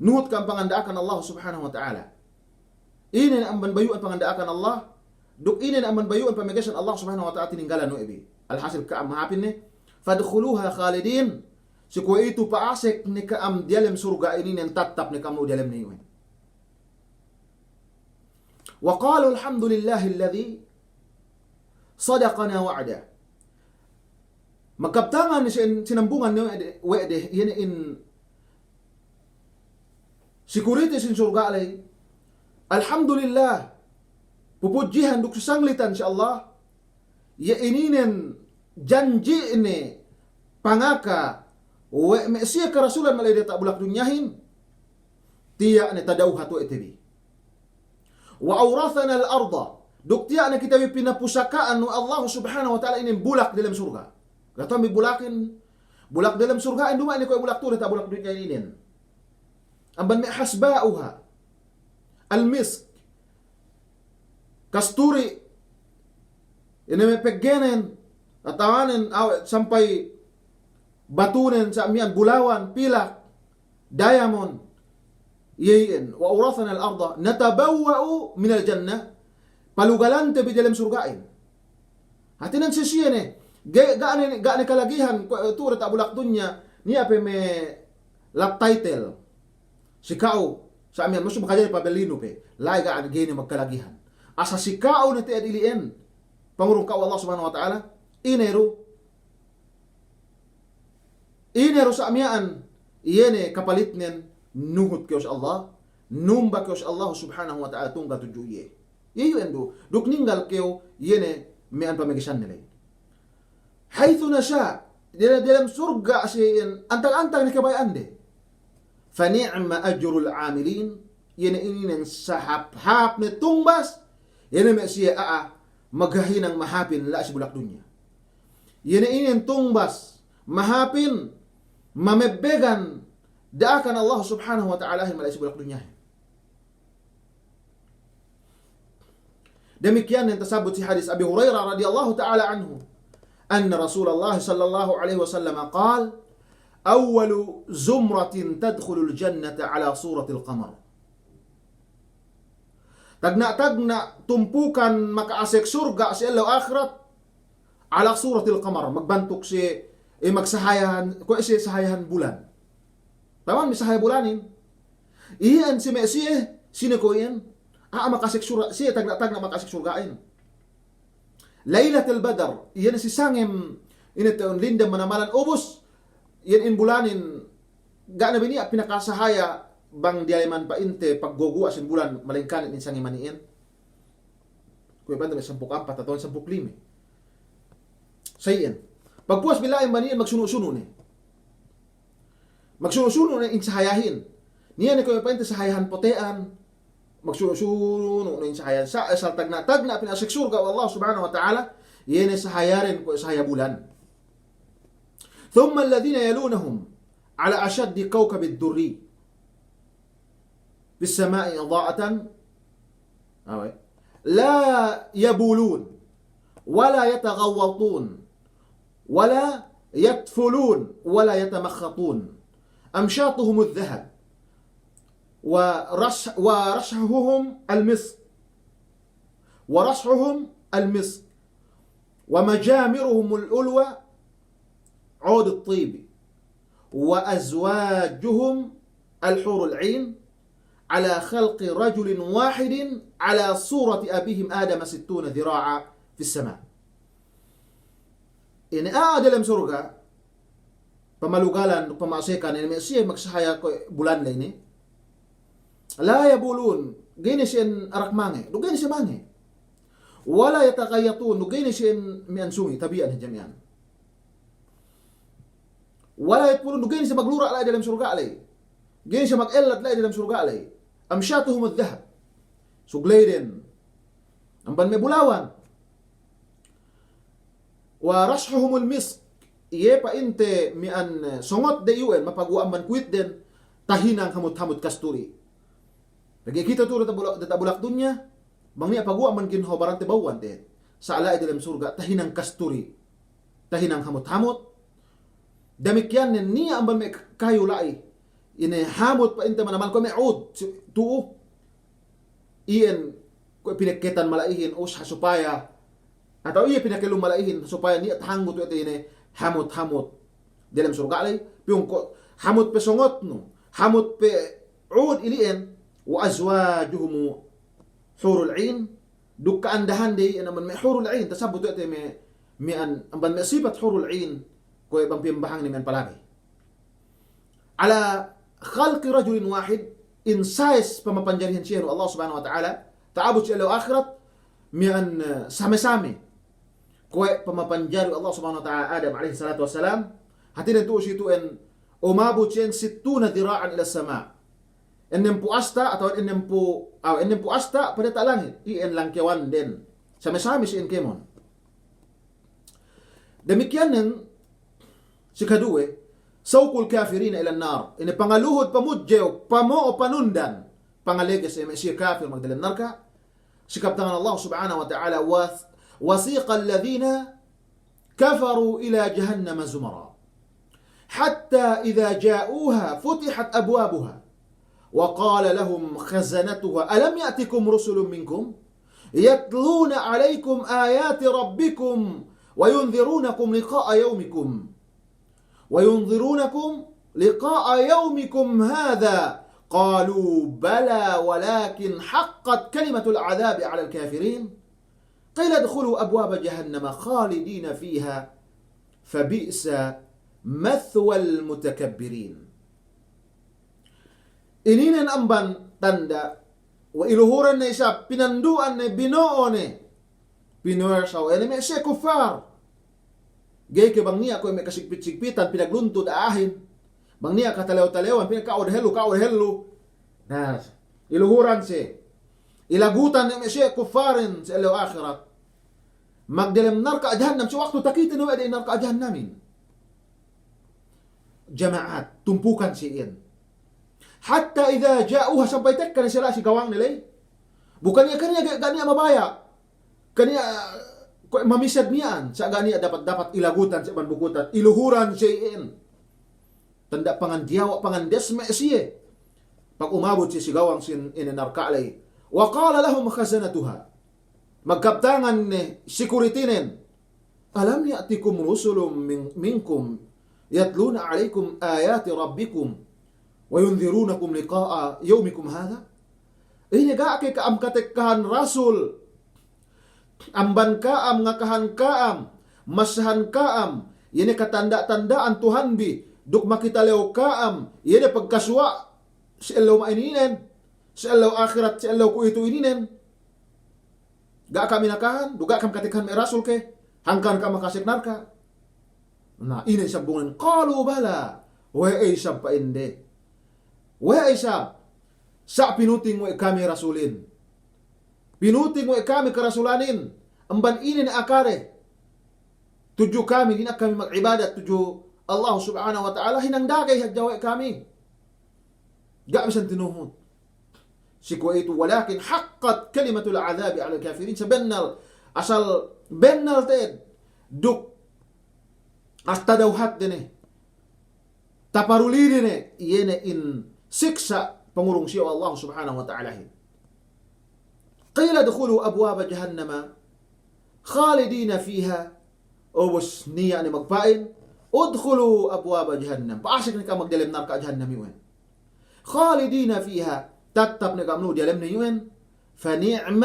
Nuhut ka'am panganda'akan Allah Subhanahu wa Ta'ala." Ine ne amban bayu'an panganda'akan Allah, duk ine ne amban bayu'an pamegesan Allah Subhanahu wa Ta'ala tininggalan we' bi. Alhasil ka'am mahāpin ne, "Fadkhuluha khalidin." Si kuwe'itu pa'asek ne ka'am diyalem surga' ininen, tattap ne ka'am lu' diyalem ne iwen. Wa qalu alhamdulillahi alladhi sadaqana wa'dah. Magkabtangan ne si-, sinambungan ne we' de, we' de, iye ne in security sin surga' ley. Alhamdulillah, pupudjihan duk sasanglitan si Allah, iye ininen janji'ne pangaka we' me' siye karasulan mala'i diyata' bulak dunyahin, tiya' ne tadawhat we' te bi. Wa awrathana al-arda. Duk tiya' ne kite bi pinapusaka'an we' Allah Subhanahu wa Ta'ala inin bulak delem surga'. Ga' tu bi bulakin, bulak delem surga'in, duma'in ne kuwe' bulak tu'u diyata' bulak dunya inin. Amban me' hasba'uha, al-misk, kasturi, ine me' peggenen, atawanen, aw-, sampay batunen, sa' miya'an bulawan, pilak, diamond. Iye iyan, wa awrathana al-arda natabawwa'u minal jannah. Palugalante bi diyalem surga'in. Hātinen si siye ne, ga', ga' ne, ga' ne kalagihan, kuwe', tu'u diyata' bulak dunya, niya' pe me' lab title. Si ka'u, sa' miya'an, maksud makajari pabellinu pe. La'i ga' ne, ga'i ne magkalagihan. Asal si ka'u ne te'ed ili'en. Pangurung ka'u Allah Subhanahu wa Ta'ala. Ine du, ine du sa' miya'an, iye ne kapalitnen nuhut kew si Allah, numba kew si Allah Subhanahu wa Ta'ala tunggal tudju iye. Iye iyu'en du, duk ninggal kew iye ne miya'an pamegesanne ley. Haythu nasha', diyalem, diyalem surga' siye iyan, antag-antag ne kabaya'ande. Fa ni'ma ajrul 'amilin, iye ne inin sahāp-hāp ne tungbas, iye ne me' siye a'a maghahinang mahāpin la'i si bulak dunya. Iye ne inin tungbas mahāpin mamebbegan da'akan Allah Subhanahu wa Ta'alahin mala'i si bulak dunyahin. Damikkiyan ne tasabbut si hadis Abi Hurairah radiyallahu ta'ala anhu, anna Rasulullah sallallahu alaihi wasallam qal, "Awwalu zumratin tadkhulul jannata ala suratil qamar." Tagna'-tagna' tumpukan maka'asek surga' si ellew ahirat, ala suratil qamar, magbantuk si, eh, magsahayahan, kuwe' si sahayahan bulan. Taman bi sahaya bulanin. Iyan si me' siye, sine kuwe' iyan? A'a maka'asek surga', siye tagna'-tagna' maka'asek surga'in. Lailatul Badr, iyan si sangem, ine te'un lindem manamalan ubus, iyan in bulanin, ga' ne bi niya' pinakasahaya bang diyaleman pa'inte pagguwa'-guwa' sin bulan, malengkanin in sangem mani'in. Kuwe' bang me' sampū' ampat atawa sampū' lime. Sa iyan. Pagpuwas bi la'in mani'in magsunu'-sunu' ne. Magsunu'-sunu' ne in sahayahin. Niya' ne kuwe' pa'inte sahayahan pote'an. Magsunu'-sunu' ne in sahayahan. Sa', asal tagna'-tagna' pinasek surga' we' Allah Subhanahu wa Ta'ala. Iye ne sahayaren kuwe' sahaya bulan. Thumma alladhina yalunahum ala ashaddi kawkabid durri. في السماء إضاءة، أوي. لا يبولون ولا يتغوطون ولا يتفلون ولا يتمخطون. أمشاطهم الذهب ورش-، ورشحهم المسك، ورشحهم المسك، ومجامرهم الألوة عود الطيب، وأزواجهم الحور العين، على خلق رجل واحد، على صورة أبيهم آدم ستون ذراعا في السماء. Ine a'a delem surga', pamalugalan, pama'asekan, ine me' siye magsahaya kuwe' bulan ley ne. La yabulun, ga'i ne siyehin arak mange, duk ga'i ne siye mange. Wala yataghayyatun, duk ga'i ne siyehin miya'an sungi, tabi'an hadja miya'an. Wala yatfulun, duk ga'i ne siye maglura' la'i delem surga' ley. Ga'i ne siye magellat la'i delem surga' ley. Amshatuhumudh dhahab. Sugleyden amban me' bulawan. Wa rashhuhumul misk, iye pa'inte miya'an, eh, songotde iyu'en, mapaguwa' amban kuwitden, tahinang hamut-hamut kasturi. Pegge' kite tu'u diyata' bulak, diyata' bulak dunya, bang niya' paguwa' amban ginhawa barante bawante. Sa' la'i delem surga', tahinang kasturi. Tahinang hamut-hamut. Damikkiyan ne niya' amban me' kayu la'i. Ine hamut pa'inte manamal kuwe' me' ud, si-, tu'u. Iyan kuwe' pinekketan mala'ihin, us, ha supaya, atawa iye pinekkelun mala'ihin, ha supaya niya' tahanggut we' te ine hamut-hamut delem surga' ley, piyung ko' hamut pe songotnu, hamut pe ud ili'en, wa azwajuhumu hurul 'in, duk ka'andahande iyan amban me' hurul 'in, tasabbut we' te me', miya'an amban me' sipat hurul 'in, kuwe' bang piyambahang ne miya'an palabey. Ala khalqi rajulin wahid, in size pamapanjarihan siye we' Allah Subhanahu wa Ta'ala, ta'abut si ellew ahirat, miya'an, eh, same-same. Kuwe' pamapanjari we' Allah Subhanahu wa Ta'ala Adam alayhis salatu wassalam, hātinen tu'u si tu'en, umabut siyehin sittuna dhira'an ilas sama'. Ennempū' asta', atawa ennempū', aw, ennempū' asta' pī diyata' langit, iyan langkewanden. Same-same siyehin kēmon. Damikkiyanen, si kaduwe, sawqul kafirina ilan nar. Ine pangaluhut, pamudjew, pamo'o, panundan, pangaleges me' siye kafir magdelem narka'. Si kabtangan Allah Subhanahu wa Ta'ala, wa, wasiqal ladhina kafaru ila jahannama zumara. Hatta idha ja'uha futihat abwabuha. وقال لهم خزنتها ألم يأتكم رسل منكم يتلون عليكم آيات ربكم وينذرونكم لقاء يومكم، وينذرونكم لقاء يومكم هذا، قالوا بلى ولكن حقت كلمة العذاب على الكافرين. قيل ادخلوا أبواب جهنم خالدين فيها فبئس مثوى المتكبرين. Ininen amban tanda', we' iluhuran ne isab, pinandu'an ne, bino'o ne, pinuwersa we' ne me' siye kuffar. Ga'i ke bang niya' kuwe' me' kasigpit-sigpitan, pinagluntud a'ahin. Bang niya' katalew-talewan, pinagka'u dehellu, ka'u dehellu. Na, iluhuran siye. Ilagutan ne me' siye kuffarin si ellew ahirat. Magdelem narka' jahannam, si waktu takite ne we' de narka' jahannamin. Jama'at, tumpukan siye iyan. حتى إذا جاءوها, sampay tekka ne siye la'i si gawangne ley. Bu kaniya-kaniya ga', ga' niya' mabaya'. Kaniya, kuwe' mamised miya'an, sa' ga' niya' dapat-dapat ilagutan, sa' ban bukutan, iluhuran siye iyan. Tanda' pangandiyawa', pangandes me' siye. Pag umabut siye si gawang sin ine narka' ley. وقال لهم خزنتها. Magkabtangan ne security-nen. ألم يأتكم رسل من-، منكم يتلون عليكم آيات ربكم وينذرونكم لقاء يومكم هذا؟ Ine ga' ke ka'am katekkahan rasul amban ka'am, ngakahan ka'am, masahan ka'am, iye ne katanda'-tanda'an Tuhanbi, duk makitalew ka'am, iye ne pagkasuwa' si ellew ma'ininen, si ellew ahirat, si ellew kuwe'itu ininen. Ga' ka'am inakahan, duk ga' ka'am katekkahan me' rasul ke, hangkan ka'am makasek narka'. Na, ine isab bungnen, قالوا بلى, we'ey isab pa'inde. We'ey isab, sa' pinuting we' kami rasulin. Pinuting we' kami karasulanin, amban ine ne akade. Tudju kami, dina'ak kami mag'ibadat tudju Allah Subhanahu wa Ta'ala, hinang dagey hadja we' kami. Ga' bisan tinuhut. Si kuwe'itu, ولكن حقت كلمة العذاب على الكافرين. Sabennal, asal bennal te'ed duk as tadawhat de ne. Taparuli de ne, iye ne in siksa' pangurung siye we' Allah Subhanahu wa Ta'alahin. قيل ادخلوا أبواب جهنم خالدين فيها. Ubus niya' ne magpa'in, ادخلوا أبواب جهنم. Pa'asek ne ka'am magdelem narka' jahannam iyu'en. خالدين فيها. Tattap ne ka'am lu'u diyalem ne iyu'en. فنعم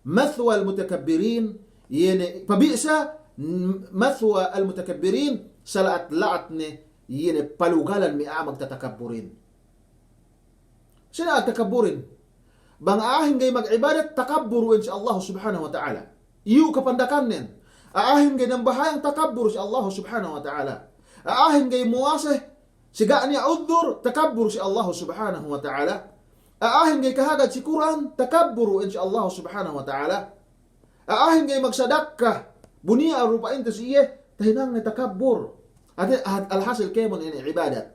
مثوى المتكبرين. Iye ne, فبئس مثوى المتكبرين. Sala'at-la'at ne, iye ne palugalan me' a'a magtatakabburin. Sine a'a takabburin? Bang a'ahin ga'i mag'ibadat, takabbur we' si Allah Subhanahu wa Ta'ala. Iyu' kapandakannen. A'ahin ga'i nambahayang, takabbur si Allah Subhanahu wa Ta'ala. A'ahin ga'i muwase, si ga' niya' uddur, takabbur si Allah Subhanahu wa Ta'ala. A'ahin ga'i kahagad si Kur'an, takabbur we' si Allah Subhanahu wa Ta'ala. A'ahin ga'i magsadakka, bu niya' rupa inte si iye, tahinangne takabbur. Ate, ah, alhasil kēmon ine ibadat.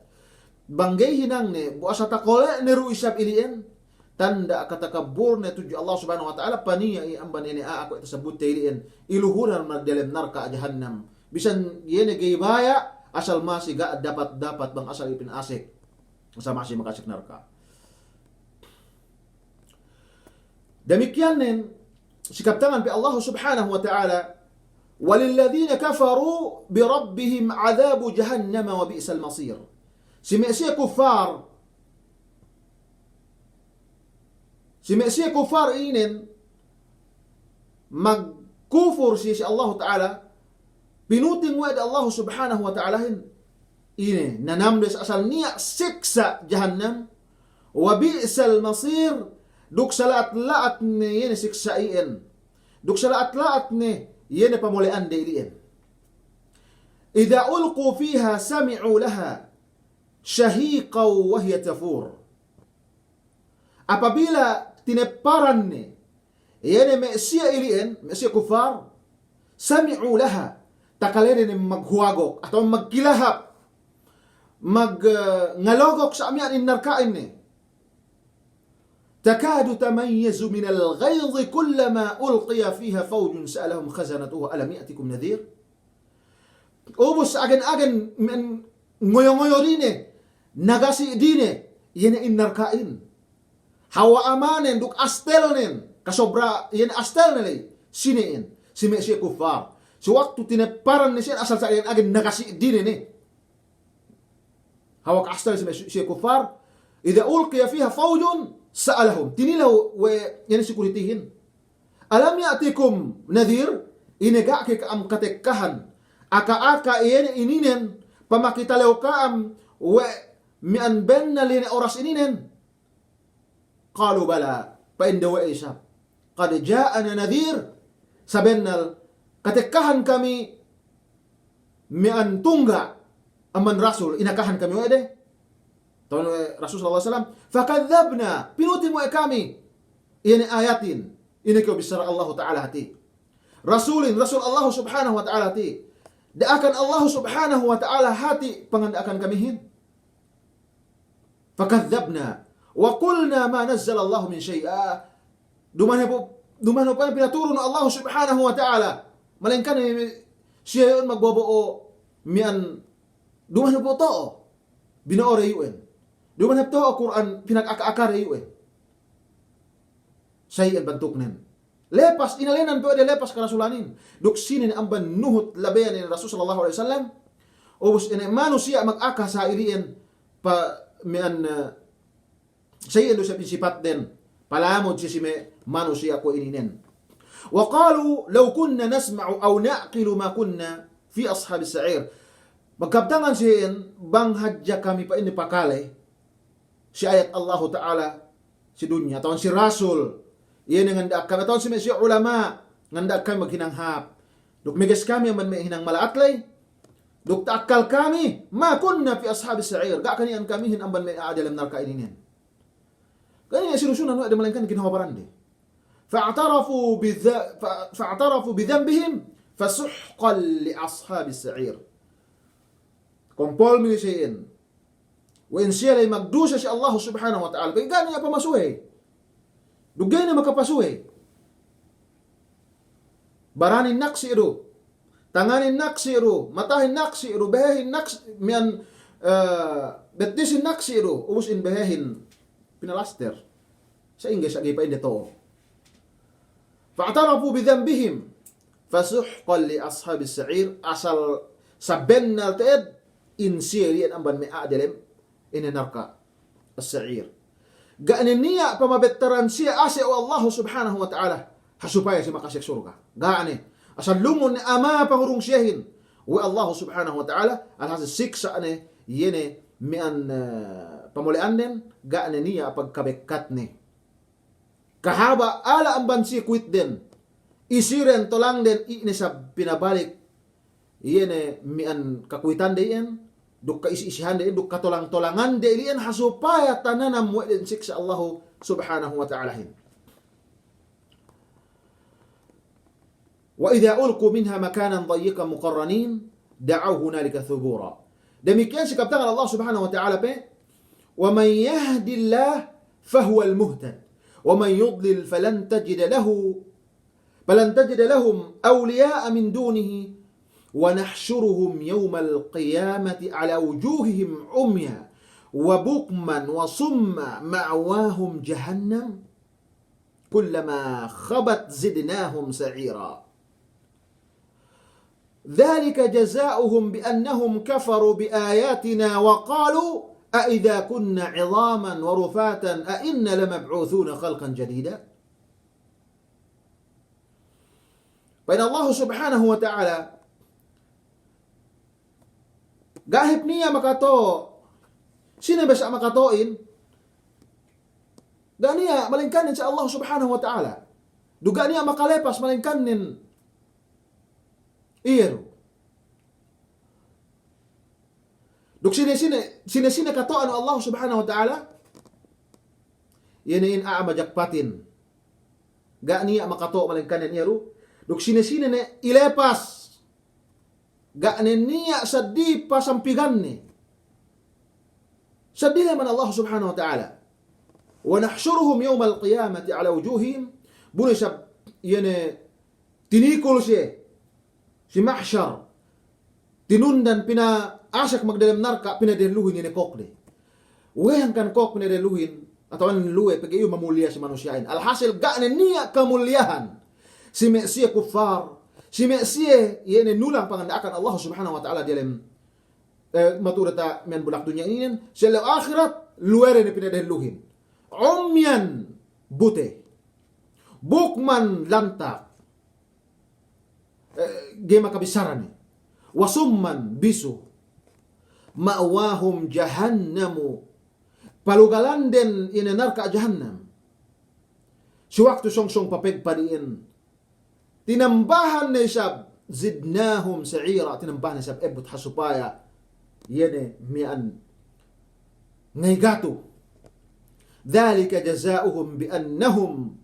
Bang ga'i hinangne, bu asal takole' ne du isab ili'en, tanda' katakabburne tudju Allah Subhanahu wa Ta'ala, paniya' iye amban ine a'a kuwe' tasabutte ili'en, iluhuran magdelem narka' jahannam. Bisan iye ne ga'i baya', asal masi ga' dapat-dapat bang asal ipinasek. Asal masi makasek narka'. Damikkiyan nen, si kabtangan pe Allah Subhanahu wa Ta'ala, وللذين كفروا بربهم عذاب جهنم وبئس المصير. Si me' siye kuffar, si me' siye kuffar inin magkufur si, si Allah Ta'ala, pinuting we' de Allah Subhanahu wa Ta'alahin, ine, nanamdes asal niya' siksa' jahannam, وبئس المصير, duk sala'at-la'at ne iye ne siksa' iyan, duk sala'at-la'at ne iye ne pamole'an de ili'en. إذا ألقوا فيها سمعوا لها شهيقا وهي تفور. Apabila tinepparan ne, iye ne me' siye ili'en, me' siye kuffar, سمعوا لها, takalede ne maghuwagok, atawa magkilahap, mag, eh, ngalogok sa' miya'an in narka'in ne. تكاد تميز من الغيظ كلما ألقي فيها فوج سألهم خزنتها ألم يأتكم نذير. Ubus agen-agen men ngoyo-ngoyo dine, nagasi' dine, iye ne in narka'in. Hawal amanen duk astelnen, kasobra iye ne astelne ley, sine in, si me' siye kuffar. Si waktu tinepparan ne siye asal sa' agen-agen nagasi' dine ne. Hawal astel si me' siye kuffar, إذا ألقي فيها فوج سألهم. Tinilew we' iye ne security-hin. "Alam ya'tikum nadhir?" Ine ga' ke ka'am katekkahan aka-aka iye ne ininen pamakitalew ka'am we' miya'an bennal iye ne oras ininen? Qalu bala, pa'inde we' isab, "Qad ja'ana nadhir," sabennal katekkahan kami miya'an tungga' amban rasul, inakahan kami we' de. Tawun we' Rasul sallallahu alaihi wasallam, "Fakadhdhabna," pinuting we' kami iye ne ayatin, ine kew bissara Allahu Ta'ala hati'. Rasulin, Rasul Allahu Subhanahu wa Ta'ala hati'. Da'akan Allahu Subhanahu wa Ta'ala hati' panganda'akan kamihin. "Fakadhdhabna wa qulna ma nazzalallahu min syai'." Duma'in hep, duma'in hep pinaturun Allahu Subhanahu wa Ta'ala, malaingkan siye iyan magbobo'o miya'an, duma'in hep to'o bino'o de iyu'en. Duma'in hep to'o Kur'an pinagaka-aka de iyu'en. Sa iyan bantuknen. Lepas, inēnan pe we' de lepas karasulanin. Duk sine ne amban nuhut labeyan ine Rasul sallallahu alaihi wasallam. Ubus ine manusiya' magaka sa ili'en pa miya'an, eh, sa iyan du sa pinsipat den. Palamud si, si me' manusiya' kuwe' ininen. "Wa qalu law kunna nasma'u aw na'qilu ma kunna fi ashabis sa'ir." Magkabtangan si iyan, bang hadja kami pa'inne pakale si ayat Allahu Ta'ala si dunya, atawa si rasul, iye ne nganda'ak kami, atawa si me', si ulama', nganda'ak kami maghinang hāp. Duk meges kami amban me' hinang mala'at ley. Duk ta'akkal kami, "Ma kunna fi ashabis sa'ir." Ga' kaniya'an kamihin amban me' a'a diyalem narka' ininen. Ga' niya' sinusunan we' de malaingkan ginhawa baran de. Fa'tarafu bidha-, fa-, fa'tarafu bidhanbihim, fasuhqan li ashabis sa'ir. Kompol mini si iyan. We' in siye ley magdusa si Allahu Subhanahu wa Ta'ala. Pegge' ga' niya' pamasuwe. Duk ga'i ne makapasuwe. Baranin naksi' du. Tanganin naksi' du. Matahin naksi' du. Behehin naksi', miya'an, eh, bettisin naksi' du. Ubus in behehin pinalaster. Sa'ingge sa ga'i pa'inde to'o. Fa'tarafu bidhanbihim. Fasuhqan li ashabis sa'ir. Asal sabennal te'ed in siye li'en amban me' a'a diyalem ine narka' as-sa'ir. Ga' ne niya' pamabettaran siye ase' we' Allahu Subhanahu wa Ta'ala, ha supaya siye makasek surga'. Ga' ne. Asal lumun ne ama pangurung siyehin we' Allahu Subhanahu wa Ta'ala, alhasil siksa' ne, iye ne miya'an, eh, pamole'anden, ga' ne niya' pagkabekkatne. Kahaba' ala amban siye kuwitden, isiren, tolangden, i' ne sab pinabalik iye ne miya'an kakuwitande iyan, duk ka'isi'-isihande iyan, duk katolang-tolangande iyan, ha supaya tananam we' den siksa' Allahu Subhanahu wa Ta'alahin. Wa idha ulqu minha makanan dayyiqan muqarranin, da'aw hunalika thubura. Damikiyan si kabtangan Allah Subhanahu wa Ta'ala pe, wa man yahdillahu fahuwal muhtad, wa man yudlil falan tajida lahu فلن تجد لهم أولياء من دونه ونحشرهم يوم القيامة على وجوههم عميا وبكما وصما مأواهم جهنم كلما خبت زدناهم سعيرا ذلك جزاؤهم بأنهم كفروا بآياتنا وقالوا أإذا كنا عظاما ورفاتا أإنا لمبعوثون خلقا جديدا Pa'in Allahu Subhanahu wa Ta'ala, ga' hep niya' makatolo', sine be sa' makatolo'in, ga' niya' malaingkanin si Allahu Subhanahu wa Ta'ala. Duk ga' niya' makalepas malaingkanin iye du. Duk sine-sine, sine-sine katolo'an Allahu Subhanahu wa Ta'ala, iye ne in a'a majakpatin. Ga' niya' makatolo' malaingkanin iye du. Duk sine-sine ne ilepas, ga' ne niya' saddi pasampiganne. Saddi ne man Allah Subhanahu wa Ta'ala. Wa nahshuruhum yawmal qiyamati ala wujuhihim. Bu ne sab iye ne tinikul siye si mahsyar. Tinundan pina'asek magdelem narka', pinadehelluhin iye ne kōkde. We'ey hangkan kōk pinadehelluhin, atawa luwe, pegge' iyu mamulliya si manusiya'in. Alhasil ga' ne niya' kamulliyahan si me' siye kuffar, si me' siye iye ne nulang panganda'akan Allah Subhanahu wa Ta'ala diyalem, eh, matu'u diyata' miya'an bulak dunya inin, si ellew ahirat, luwe de ne pinadehelluhin. Umyan, bute. Bukman lantak. Eh, ga'i makabissara ne. Wa summan, bisu. Ma'wahum jahannamu. Palugalanden ine narka' jahannam. Si waktu sōng-sōng papegpad iyan. Tinambahan ne isab, zidnahum sa'ira, tinambahan ne isab ebbut ha supaya iye ne miya'an nga'i gatu. Dhalika jaza'uhum bi annahum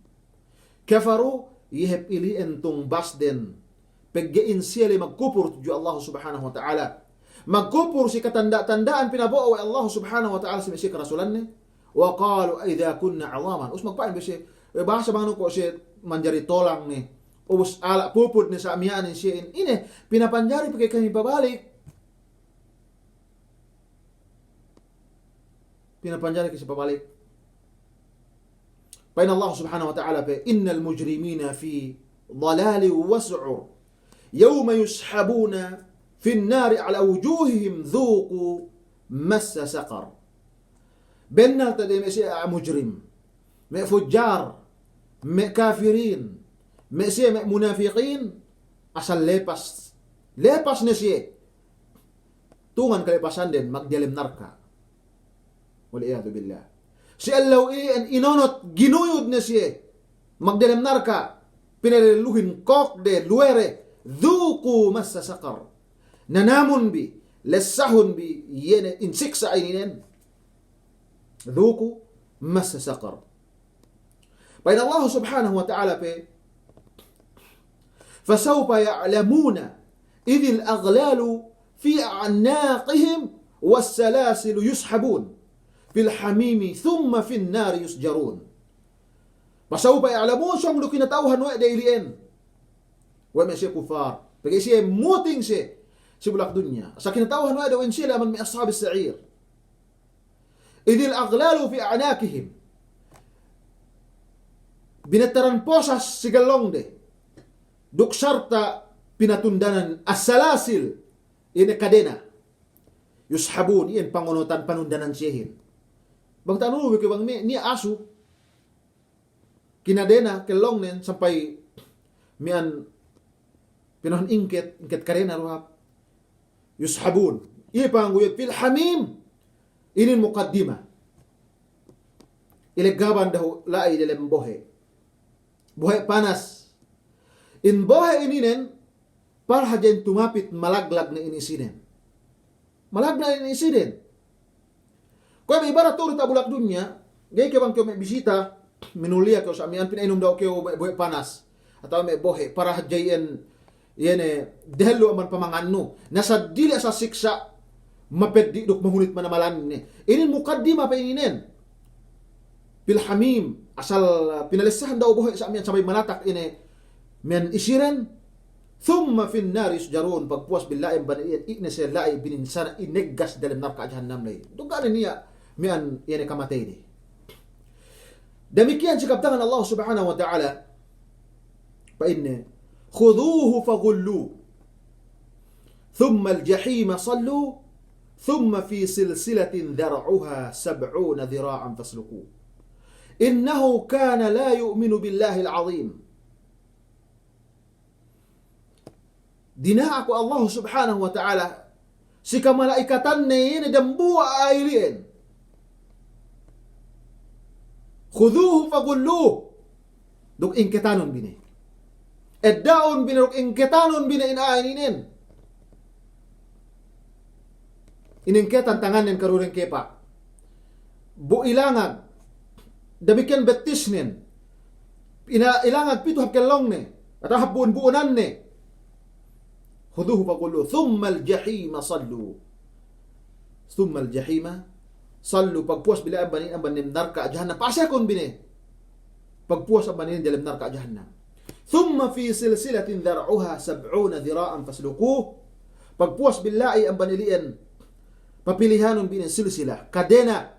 kafaru, iye hep ili'en tungbasden. Pegge' in siye le magkupur tudju Allah Subhanahu wa Ta'ala. Magkupur si katanda'-tanda'an pinabo'o we' Allah Subhanahu wa Ta'ala si me' siye karasulanne. Wa qalu a idha kunna 'idhaman. Ubus magpa'in bi siye, eh, bahasa bang nu ko' siye manjari tolang ne. Ubus ala' pupud ne sa' miya'an siye in. Ine, pinapanjari pe ke kami pabalik. Pinapanjari ke siye pabalik. Pa'in Allah Subhanahu wa Ta'ala pe, innal mujrimina fi dalalin wa su'ur. Yawma yushabuna fin nari ala wujuhihim dhuqu massa saqar. Bennal te'ed me' siye a'a mujrim, me' fujjar, me' kafirin, me' siye me' munafiqin, asal lepas. Lepas ne siye. Tungan kalepasanden magdiyalem narka'. Wal iyadhu billah. Si ellew iyan inonot ginuyud ne siye magdiyalem narka'. Pinalelluhin kōkde luwede. Dhuqu massa saqar. Nanamun bi, lessahun bi, iye ne in siksa' ininen. Dhuqu massa saqar. Pa'in Allah Subhanahu wa Ta'ala pe, fasawfa ya'lamuna idhil aghlalu fi a'naqihim was salasilu yushabun fil hamimi thumma fin nari yusjarun. Fasawfa ya'lamun, sōng du kinata'uhan we' de ili'en. We' me' siye kufar. Pegge' siye muting siye si bulak dunya. Sa' kinata'uhan we' de we' siye le amban me' ashabis sa'ir. Idhil aghlalu fi a'naqihim. Binettaran posas si gellongde. Duk sarta' pinatundanan as-salasil. Ine kadena. Yushabun, iyan pangonotan panundanan siyehin. Bang ta'anu bi ke bang ni, ni asu. Kinadena kellongnen sampay miya'an pinahun ingket, ingket kadena du hap. Yushabun. Iye panguyut fil hamim. Inin mukaddima. Ileggaban dahu' la'i delem bohe'. Bohe' panas. In bohe' ininen, para hadja in tumapit malaglag ne in isinen. Malaglag ne in isinen. Kuwe' me' ibarat tu'u diyata' bulak dunya, ga'i kew bang kew me' bisita, minuliya kew sa' miya'an pina'inum dahu' kew me' bohe' panas. Atawa me' bohe' para hadja iyan, iye ne, dehellu amban pamangannu. Na seddili asal siksa', mapeddi' duk mahunit manamalanne. Inin mukaddima pe ininen. Fil hamim, asal, uh, pinalessahan dahu' bohe' sa' miya'an sabab malatak ine miya'an isinen, thumma fin nari yusjarun, pagpuwas bi la'i amban iyan, iye ne siye la'i bininsana' ineggas dalem narka' jahannam la'i. Duk ga' ne niya' miya'an iye ne kamateyde. Damikiyan si kabtangan Allah Subhanahu wa Ta'ala, pa'inne, khudhuhu faghulluh. ثم الجحيم صلوه، ثم في سلسلة ذرعها سبعون ذراعا فاسلكوه. إنه كان لا يؤمن بالله العظيم. Dina'ak we' Allahu Subhanahu wa Ta'ala si kamala'ikatanne iye ne dambuwa' a'a ili'en. Khudhuhu faghulluh. Duk ingketanun bi ne. Edda'un bi ne duk ingketanun bi ne in a'a ininen. Iningketan tangannen karuwe dengkepa'. Bu ilangag. Damikiyan bettisnen. Ina-, ilangag pitu hap kellongne. Atawa hap bu'un-bu'unanne. Khudhuhu faghulluh, thummal jahima salluh. Thummal jahima salluh. Pagpuwas bi la'i amban inin amban dem narka' jahannam. Pa'asekun bi ne. Pagpuwas amban inin diyalem narka' jahannam. Thumma fi silsilatin dhar'uha sab'una dhira'an faslukuh. Pagpuwas bi la'i amban ili'en. Papilihanun bi inin silsila. Kadena.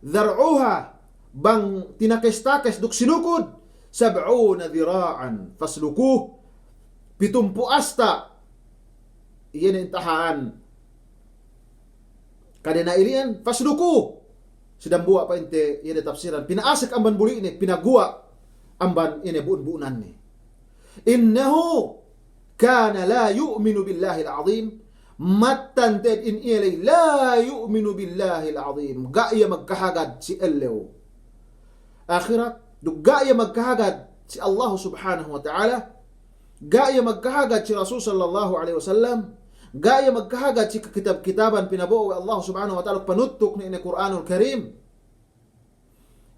Dhar'uha, bang tinakes-takes duk sinukud, sab'una dhira'an faslukuh, pitumpū' asta', iye ne intahan kadena ili'en, faslukuh, si dambuwa' pa'inte, iye ne tafsiran, pina'asek amban buli'ne, pinaguwa', amban ine bu'un-bu'unanne. Innahu kana la yu'minu billahil azim. Mattan te'ed in iye ley la yu'minu billahil azim. Ga' iye magkahagad si ellew ahirat, duk ga' iye magkahagad si Allahu subhanahu wa ta'ala, ga' iye magkahagad si Rasul sallallahu alaihi wasallam, ga' iye magkahagad si kitab-kitaban pinabo'o we' Allahu subhanahu wa ta'ala, panuttuk ne ine Kur'anul Karim.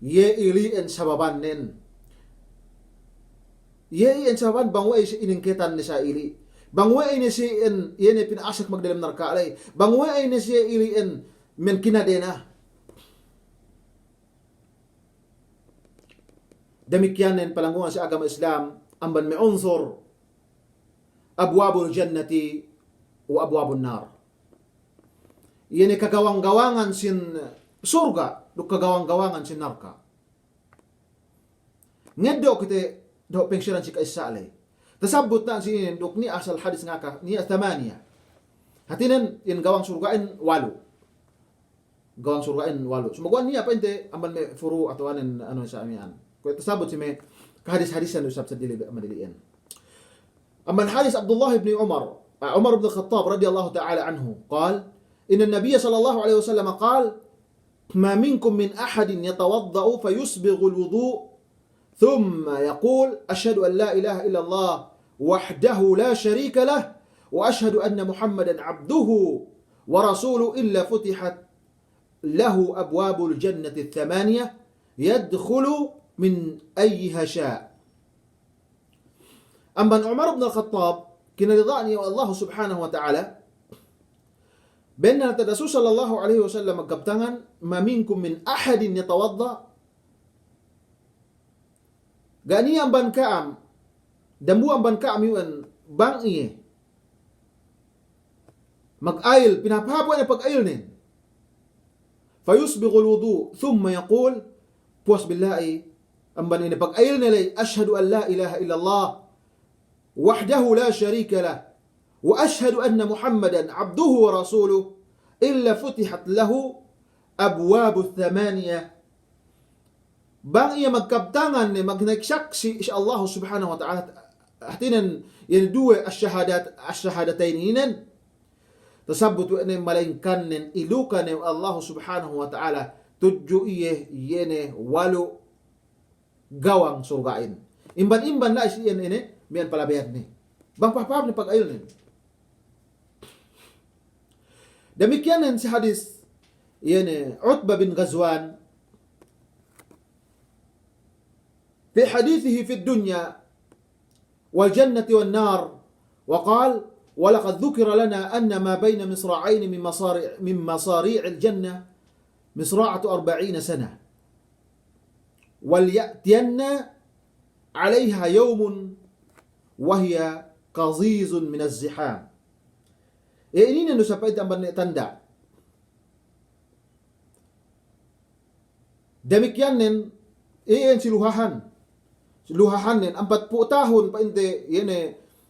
Iye ili'en sababannen. Iye iyan sababan bang we'ey si iningketan ne sa ili'. Bang we'ey ne si iyan, iye ne pina'asek magdelem narka' ley. Bang we'ey ne si ili'en men kinadena. Damikkiyanen palanggungan si agama Islam, amban me' unsur abwabul jannati wa abwabun nar. Iye ne kagawang-gawangan sin surga', duk kagawang-gawangan sin narka'. Ngeddo' kite dahu' pengsiran si ka'issa ley. Tasabbut na si inin duk niya' asal hadis ngaka, niya' thamaniya. Hātinen in gawang surga'in walu'. Gawang surga'in walu'. Sumaguwa' niya' pa'inte amban me' furu' atawa anen anu sa miya'an. Kuwe' tasabbut si me' kahadis-hadisan du isab seddili be' madili'in. Amban hadis Abdullah ibn Umar, ah, Umar ibn Khattab radiyallahu ta'ala anhu, qal, inna Nabiyya sallallahu alaihi wasallam qal, ما منكم من أحد يتوضأ فيسبغ الوضوء ثم يقول: أشهد أن لا إله إلا الله وحده لا شريك له وأشهد أن محمدا عبده ورسوله إلا فتحت له أبواب الجنة الثمانية يدخل من أيها شاء. Amban Umar ibn al-Khattab, kinarida'an iye we' Allahu subhanahu wa ta'ala, bennal te'ed Rasul sallallahu alaihi wasallam magkabtangan, ما منكم من أحد يتوضأ, ga' niya' amban ka'am, dambuwa' amban ka'am iyu'en bang iye mag'ayil, pinahāp-hāp we' ne pag'ayilnen. فيسبغ الوضوء ثم يقول, puwas billa'i, amban ine pag'ayilne ley, أشهد أن لا إله إلا الله وحده لا شريك له وأشهد أن محمدا عبده ورسوله إلا فتحت له أبواب الثمانية. Bang iye magkabtangan ne, magnaik saksi' si Allahu subhanahu wa ta'ala, hātinen iye ne duwe ash-shahadat, ash-shahadatayn inin, tasabbut we' ne malaingkan nen iluka ne Allahu subhanahu wa ta'ala tudju iye, iye ne walu' gawang surga'in. Imban-imban la'i si iyan ine, miya'an palabeyadne. Bang pahāp-pahāp ne pag'ayilnen. Damikkiyan nen si hadis, iye ne Utba bin Ghazwan, في حديثه في الدنيا والجنة والنار، وقال: ولقد ذكر لنا أن ما بين مصراعين من مصارع، من مصاريع الجنة مصراعة أربعين سنة، وليأتين عليها يوم وهي كظيظ من الزحام. Iye inin du sa pa'inte amban ne tanda'. Damikkiyan nen, iyan si luhahan. Si luhahan nen, ampatpū' tahun pa'inte, iye ne,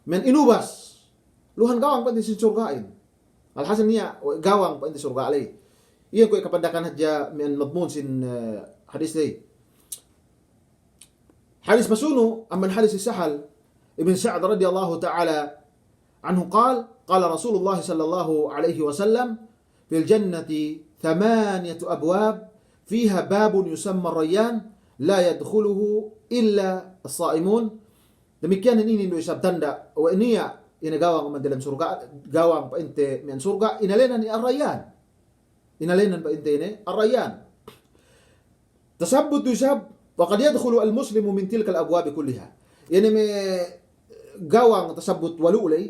men inubas. Luhan gawang pa'inte si surga'in. Alhasil niya', gawang pa'inte surga' ley. Iyan kuwe' kapandakan hadja men madmun sin, eh, hadis ley. Hadis pasunu', amban hadis Sahal ibn Sa'd radiyallahu ta'ala anhu qal, قال رسول الله صلى الله عليه وسلم: في الجنة ثمانية أبواب، فيها باب يسمى الريان، لا يدخله إلا الصائمون. Damikkiyan inin du isab tanda', we' niya' ine gawang amban delem surga', gawang pa'inte miya'an surga', inēnan iye Ar-Rayyan. Inēnan pa'inte ine Ar-Rayyan. Tasabbut du isab, وقد يدخل المسلم من تلك الأبواب كلها. Iye ne me' gawang tasabbut walu' ley,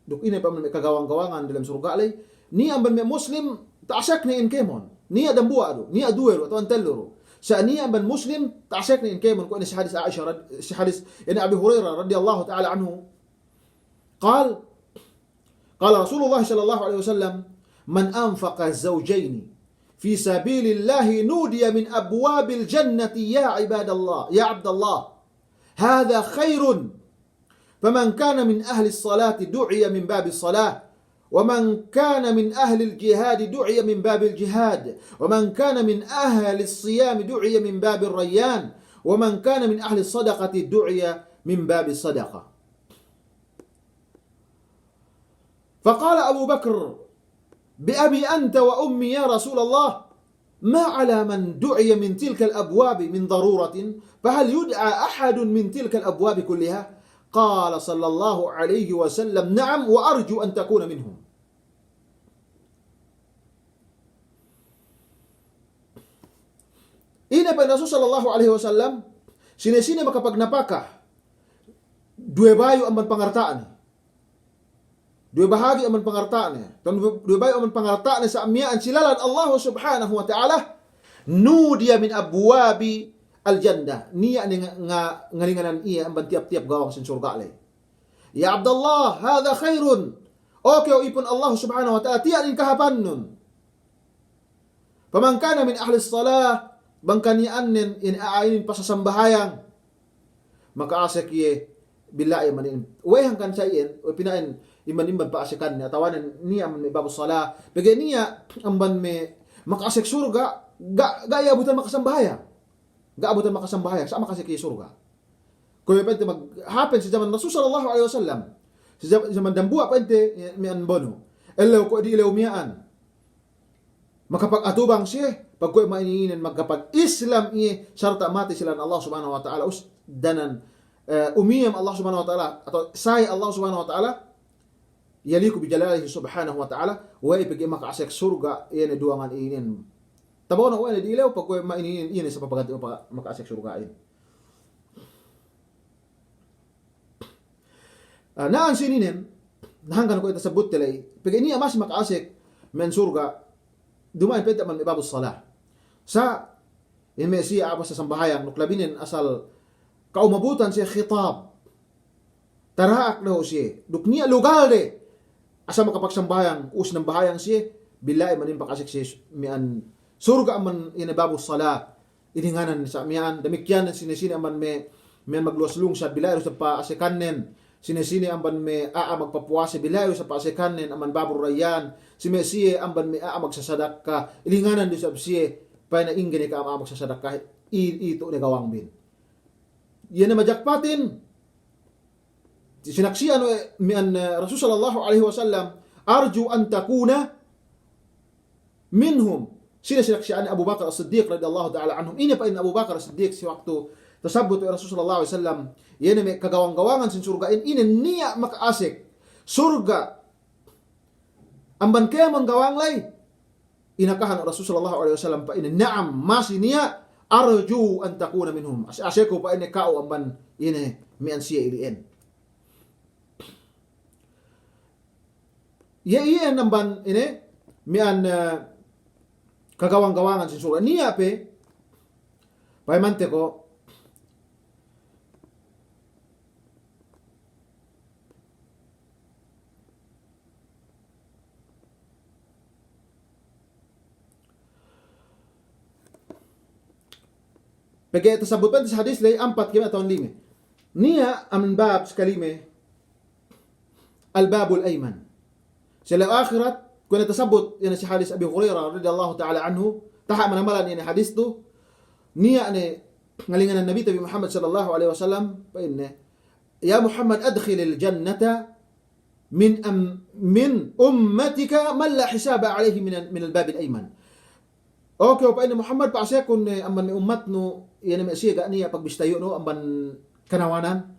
duk ine pa'in me' kagawang-gawangan delem surga' ley, niya' amban me' Muslim ta'asekne in kēmon. Niya' dambuwa' du, niya' duwe du, atawa tellu du. Sa' niya' amban Muslim ta'asekne in kēmon, kuwe' ne si hadis Aisha rad-, si hadis, iye ne Abi Hurairah radiyallahu ta'ala anhu. قال، قال رسول الله صلى الله عليه وسلم: من أنفق زوجين في سبيل الله نودي من أبواب الجنة: يا عباد الله، يا عبد الله، هذا خير. فمن كان من أهل الصلاة دعي من باب الصلاة، ومن كان من أهل الجهاد دعي من باب الجهاد، ومن كان من أهل الصيام دعي من باب الريان، ومن كان من أهل الصدقة دعي من باب الصدقة. فقال أبو بكر: بأبي أنت وأمي يا رسول الله، ما على من دعي من تلك الأبواب من ضرورة، فهل يدعى أحد من تلك الأبواب كلها؟ قال صلى الله عليه وسلم: نعم، وأرجو أن تكون منهم. Ine pa'in Rasul sallallahu alaihi wasallam, sine-sine makapagnapaka duwe bayu' amban pangarta'ne, duwe bahagi' amban pangarta'ne, atawa duwe, duwe bayu' amban pangarta'ne sa' miya'an si lalan Allah Subhanahu wa Ta'ala, نودي من أبواب الجنة, niya' ne nga-, nga-, ngalinganan iye amban tiyap-tiyap gawang sin surga' ley. يا عبد الله، هذا خير. O kew ipun Allah Subhanahu wa Ta'ala, tiya' inin kahāpannun. فمن كان من أهل الصلاة, bang kaniya'annen in a'a inin pasasambahayang, maka'asek iye billahi amban inin. We'ey hangkan sa iyan, we' pina'in imban-imban pa'asekanne, atawanen niya' amban me' babus salah. Pegge' niya' amban me' maka'asek surga', ga', ga' iye abutan makasambahayang. Ga' abutan makasambahayang, sa' maka'asek iye surga'. Kuwe' pa'inte mag-happen si jaman Rasul sallallahu alaihi wasallam. Si jam-, jaman dambuwa' pa'inte, miya'an bonu. Ellew kuwe' di ellew miya'an. Makapag-atubang siye, pagkuwe' ma'ininen makapag-Islam iye, sarta' matey si lalan Allah Subhanahu wa Ta'ala, us danan, eh, umiyam Allah Subhanahu wa Ta'ala, atawa sahe Allah Subhanahu wa Ta'ala, يليق بجلاله سبحانه وتعالى, we'ey pegge' maka'asek surga', iye ne duwangan inin. Tabono' we' ne di ellew, pagkuwe' ma'ininen, iye ne sabab pagganti maka-, maka'asek surga'in. Ah, na'an sininen, na hangkan kuwe' tasabutte ley, pegge' niya' masi maka'asek miya'an surga', duma'in pa'inte amban me' babus salah. Sa', in me' siye a'a pasasambahayang, duk labinen asal ka'umabutan siye khitab. Tara'ak dahu' siye. Duk niya' lugalde. Asal makapagsambahayang, us nambahayang siye, billahi amban inin paka'asek siye miya'an surga' amban ine babus salah. Ilinganan sa' miya'an, damikkiyan sine-sine amban me', me' magluwas lungsad, billahi du isab pa'asekannen. Sine-sine amban me' a'a magpapuwase, billahi du isab pa'asekannen amban babur rayyan. Si me' siye amban me' a'a magsasadakka, ilinganan du isab siye, pa'inne ingge ne ka'am a'a magsasadakka, i-, itu' ne gawangbin. Iye ne majakpatin, sinaksi'an we' miya'an, eh, Rasul sallallahu alaihi wasallam, أرجو أن تكون منهم. Sine sinaksi'an? Abu Bakar As-Siddiq radiyallahu ta'ala anhum. Ine pa'in Abu Bakar As-Siddiq si waktu tasabbut we' Rasul sallallahu alaihi wasallam, iye ne me' kagawang-gawangan sin surga'in, ine niya' maka'asek surga' amban kēmon gawang ley? Inakahan Rasul sallallahu alaihi wasallam pa'inne, "Na'am, masi niya', arju an takuna minhum." Ase-, aseku pa'inne ka'u amban ine, miya'an siye ili'en. Iye, iye amban ine, miya'an, eh, kagawang-gawangan sin surga'. Niya' pe, payamante ko', pegge' tasabbut pa'inte si hadis ley ampat keme' atawa lime. Niya' amban bab si kalime, al-babul ayman. Si ellew ahirat, kuwe' ne tasabbut, iye ne si hadis Abi Hurairah radiyallahu ta'ala anhu, taha' manamalan iye ne hadis tu, niya' ne ngalinganan Nabi te bi Muhammad sallallahu alaihi wasallam, pa'inne, "Ya Muhammad, adkhilil jannata min am-, min ummatika man la hisaba alaihi minal, minal babil ayman." O kew pa'inne Muhammad, pa'asekun ne amban me' ummatnu, iye ne me' siye ga' niya' pagbistayu'nu amban kanawanan.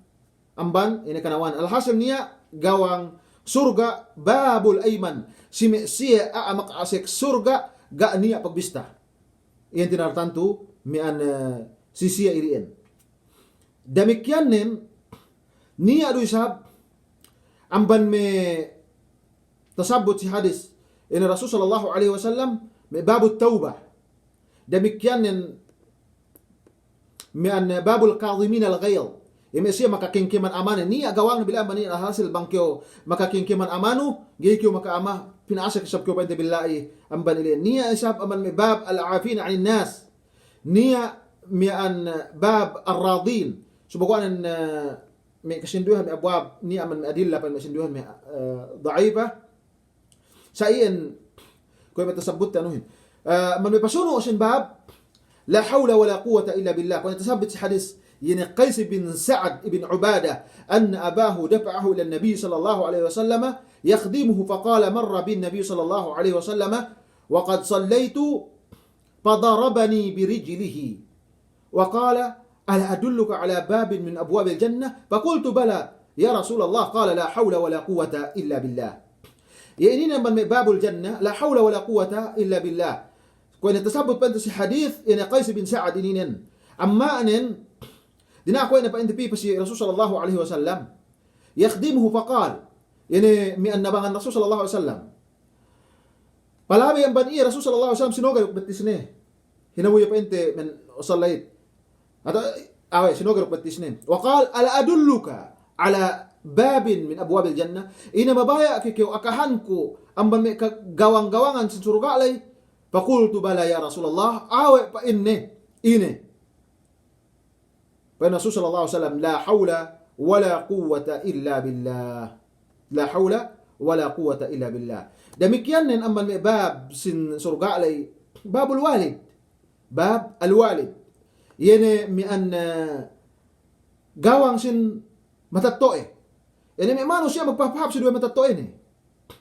Amban, ine kanawan. Alhasil niya' gawang surga' babul ayman. Si me' siye a'a maka'asek surga' ga' niya' pagbista. Iyan tinartantu miya'an, eh, si siye ili'en. Damikkiyannen, niya' du isab amban me' tasabbut si hadis ine Rasul sallallahu alaihi wasallam, me' babut tawbah. Damikkiyannen, miya'an babul kadhiminal ghaidh. Iye me' siye makakengkeman amane. Niya' gawang billahi amban inin, alhasil bang kew makakengkeman amanu, ga'i kew maka'ama, pina'asek isab kew pa'inte billahi amban ili'en. Niya' isab amban me' bab al-afina anin nas. Niya' miya'an bab ar-radin. Sumaguwa'nen, eh, me' kasinduwehan me' abwab, niya' amban me' adilla, pa'in me' sinduwehan me', eh, da'ifa. Sa' iyan, kuwe' me' tasabbutte anuhin. Eh, amban me' pasunu' sin bab, لا حول ولا قوة إلا بالله. Kuwe' ne tasabbut si hadis, iye ne Qais bin Sa'ad ibn Ubadah, أن أباه دفعه إلى النبي صلى الله عليه وسلم يخدمه، فقال: مر بي النبي صلى الله عليه وسلم وقد صليت فضربني برجله وقال: ألا أدلك على باب من أبواب الجنة؟ فقلت: بلى يا رسول الله. قال: لا حول ولا قوة إلا بالله. Iye ininen amban me' babul jannah, لا حول ولا قوة إلا بالله. Kuwe' ne tasabbut pa'inte si hadis, iye ne Qais bin Sa'ad ininen. Amma'nen, dina'ak we' ne pa'inte pī pa si Rasul sallallahu alaihi wasallam. يخدمه فقال, iye ne miya'an nabangan Rasul sallallahu alaihi wasallam. Palabey amban iye Rasul sallallahu alaihi wasallam sinoga duk bettisne. Hinabu iye pa'inte men sallait. Atawa, awe', sinoga duk bettisne. وقال: ألا أدلك على باب من أبواب الجنة؟ Ine mabaya' ke kew akahanku amban me' kagawang-gawangan sin surga' ley? فقلت: بلى يا رسول الله. Awe' pa'inne, ine. Pa'in Rasul sallallahu alaihi wasallam, لا حول ولا قوة إلا بالله. لا حول ولا قوة إلا بالله. Damikkiyannen amban me' bab sin surga' ley, babul walid. Bab al-walid. Iye ne miya'an, eh, gawang sin matetto'e. Iye ne me' manusiya' magpahāp-hāp si duwe matetto'ene.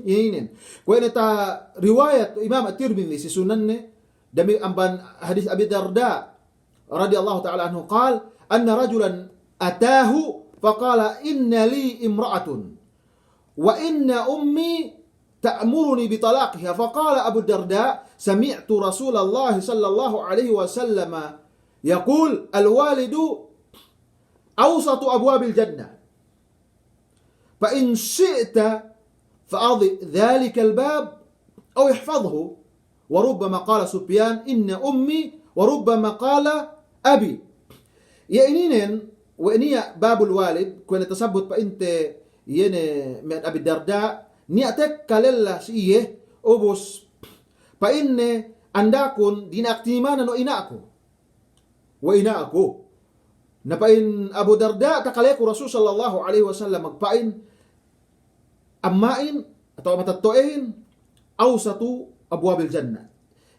Iye inin. Kuwe' ne tariwayat Imam At-Tirmidhi si Sunanne, dami amban hadis Abi Darda radiyallahu ta'ala anhu qal: أن رجلا أتاه فقال: إن لي امرأة وإن أمي تأمرني بطلاقها. فقال أبو الدرداء: سمعت رسول الله صلى الله عليه وسلم يقول: الوالد أوسط أبواب الجنة، فإن شئت فأضئ ذلك الباب أو احفظه. وربما قال سفيان: إن أمي، وربما قال أبي. Iye ininen, we' niya' babul walid, kuwe' ne tasabbut pa'inte, iye ne miya'an Abi Darda, niya' tekka lella si iye, ubus pa'inne, andakun dina'ak tinimanan we' ina'ku. We' ina'ku. Na pa'in Abu Darda, takaleku Rasul sallallahu alaihi wasallam magpa'in, amma'in, atawa matetto'ehin, أوسط أبواب الجنة.